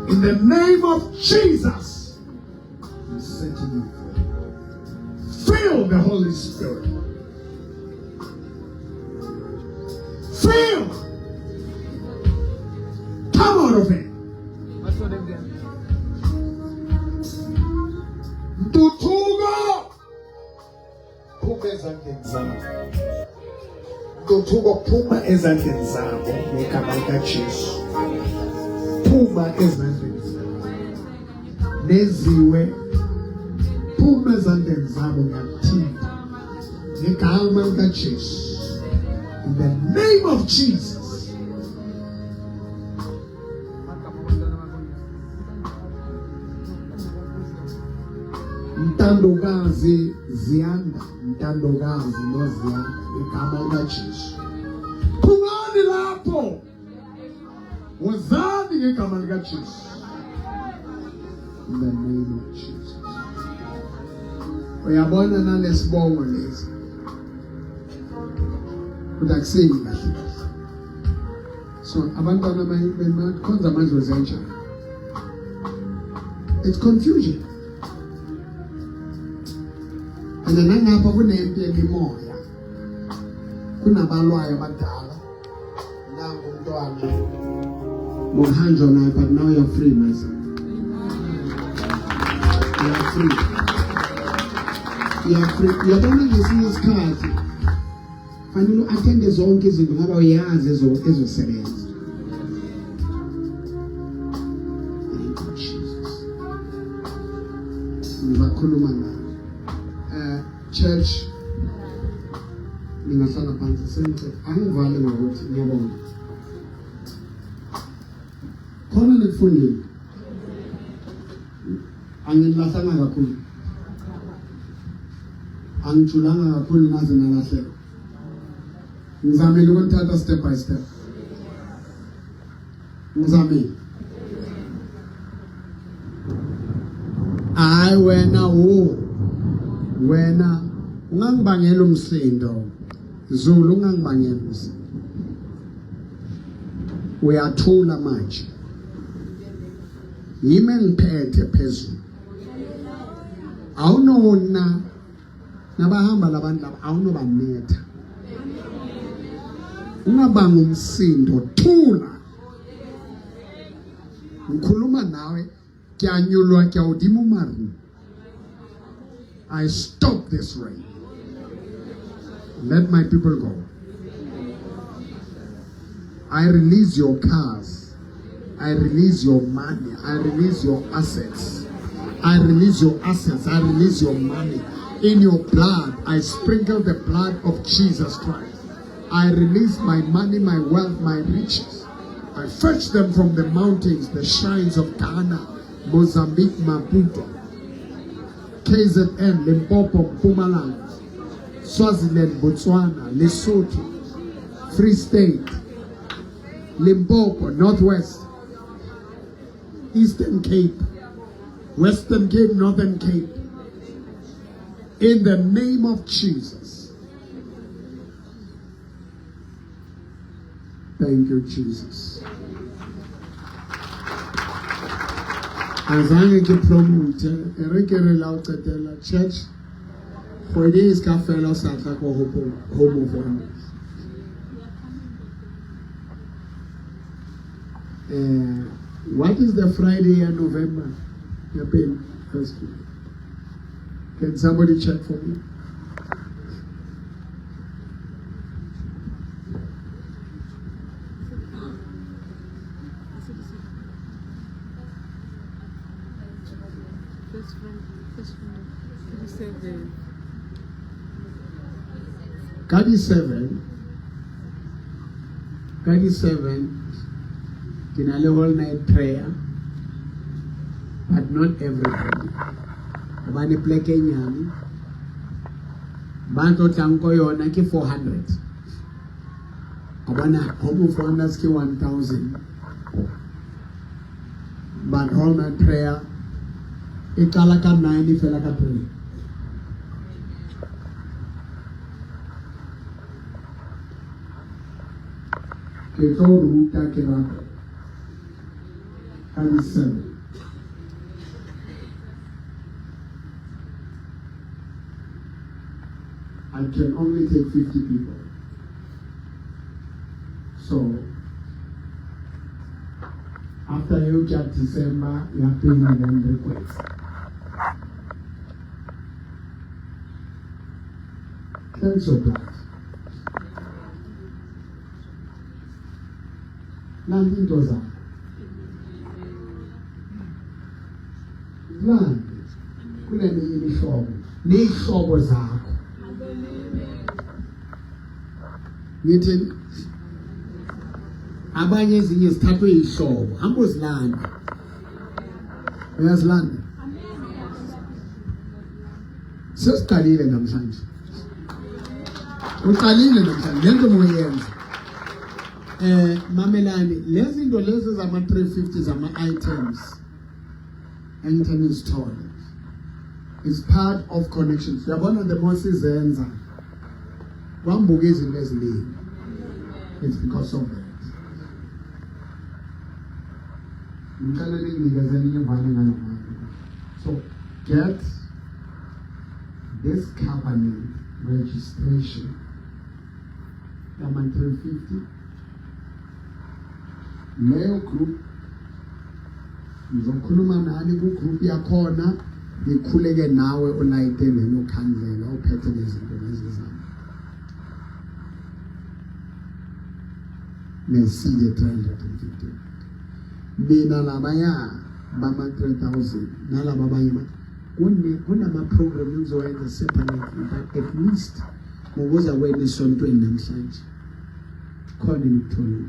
In the name of Jesus, I'm setting you free. Feel the Holy Spirit. Feel. Come out of it. Ntuthuko. Phuma ezandleni zabo. Ntuthuko phuma ezandleni zabo ngegama likaJesu. Phuma ezandleni zabo. Neziwe phuma ezandleni zabo ngiyakuthinta. Ngegama likaJesu. In the name of Jesus. Ntandokazi Ziyanda, Ntandokazi noZiyanda, igama likaJesu. Phumani lapho. Wozani ngegama likaJesu. In the name of Jesus. Uyabona nalesibongo lesi. Kodwa akusini kahle kahle. So abantwana bakhonza amadlozi anjani? It's confusion. And nangapha kunempi yemimoya. Kunabalwayo abadala. Nangu umntwana. Ngokuhanjwa naye but now you're free my son. You're free. You're free. Uyabona ngesinye isikhathi fanele u-attende zonke izinto ngoba uyazi ezosebenza. Thank you Jesus. Ngizakhuluma nawe. Church ningahlala phansi sengicela angivale ngokuthi ngiyabonga. Khona nikufundile. Angilahlanga kakhulu. Angijulanga kakhulu naze nalahleka. Ngizamile ukunithatha step by step. Ngizamile. Hayi wena wo. Wena ungangibangela umsindo. Zulu ungangibangela umsindo. Uyathula manje. Yimi engiphethe phezulu. Awunona nabahamba labantu laba awunobanetha. Ungabanga umsindo thula. Ngikhuluma nawe kuyanyulwa kuyawudima umaru. I stop this rain. Let my people go. I release your cars. I release your money. I release your assets. I release your assets. I release your money. In your blood, I sprinkle the blood of Jesus Christ. I release my money, my wealth, my riches. I fetch them from the mountains, the shrines of Ghana, Mozambique, Maputo, KZN, Limpopo, Mpumalanga, Swaziland, Botswana, Lesotho, Free State, Limpopo, Northwest, Eastern Cape, Western Cape, Northern Cape. In the name of Jesus. Thank you, Jesus. Azange ke promote, e re ke re la o qetela church. Kgwedi e ska fela o sa tla ko home of wonders. What is the Friday in November? Ya pele, first week. Can somebody check for me? First friend, 37. Ka di 7, ka di 7, ke na le all night prayer, but not everybody. Hobane pleke e nyane, ba tlo tlang ko yona ke 400. A bona Home of Wonders ke 1000. But all night prayer e qala ka 9 e fela ka 3. Ke tlo ruta ke rapela ka di 7. I can only take 50 people. So after you get December, you have to then request. Cleanse your blood. Landa into zakho. Lande kuneminye imihlobo ney'hlobo zakho. Ngithi abanye ezinye zithathwe ihlobo, hamba uzilanda. Uyazilanda? Sesiqalile namhlanje. Uqalile namhlanje lento moyenza. Mamelani lezi zinto lezi zama 350 zama items engitheni izithole. It's part of connections. Uyabona the more sizenza kwambuka izinto eziningi. It's because of that. Ngicela ninginikeze ngivale ngalo manje. So get this company registration yama 350 leyo group ngizokhuluma nani ku-group yakhona ngikhuleke nawe ulayite lelo khandlela uphethe lezinto lezi zami nesile 350 mina labaya bama 3000 nalaba abanye kunama-program engizowenza separately, but at least ngokuza kwenu esontweni namhlanje khona enikutholile.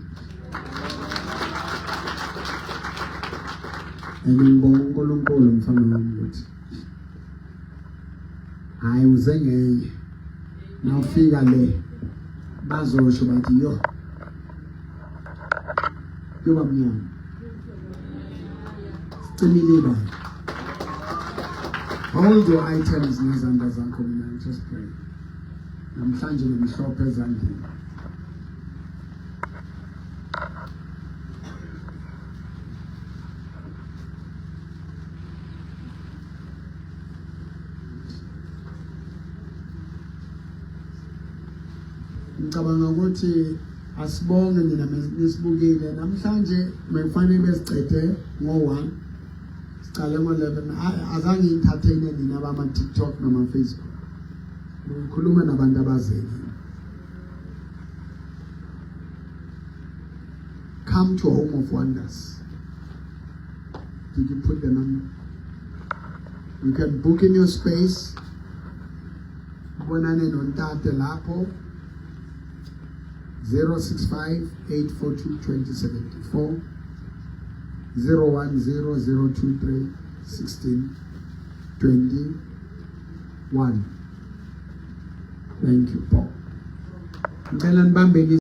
And ngibonga uNkulunkulu mfana wami ukuthi hayi uze ngenye nawufika le bazosho bathi yo yoba mnyama sicimile ibala. Hold your items ngezandla zakho, mina just pray. Namhlanje nomhlophe ezandleni. Ngicabanga ukuthi asibonge nina nisibukile namhlanje. Bekufanele besicede ngo-1, sicale ngo-11. Azange entertain nina bama-TikTok noma-Facebook, ngikhuluma nabantu abazele. Come to Home of Wonders. Did you put the number? You can book in your space, bonane nontate lapho, 065 842 2074, 010 023 16 21. Thank you, Paul. Ngicela nibambeni.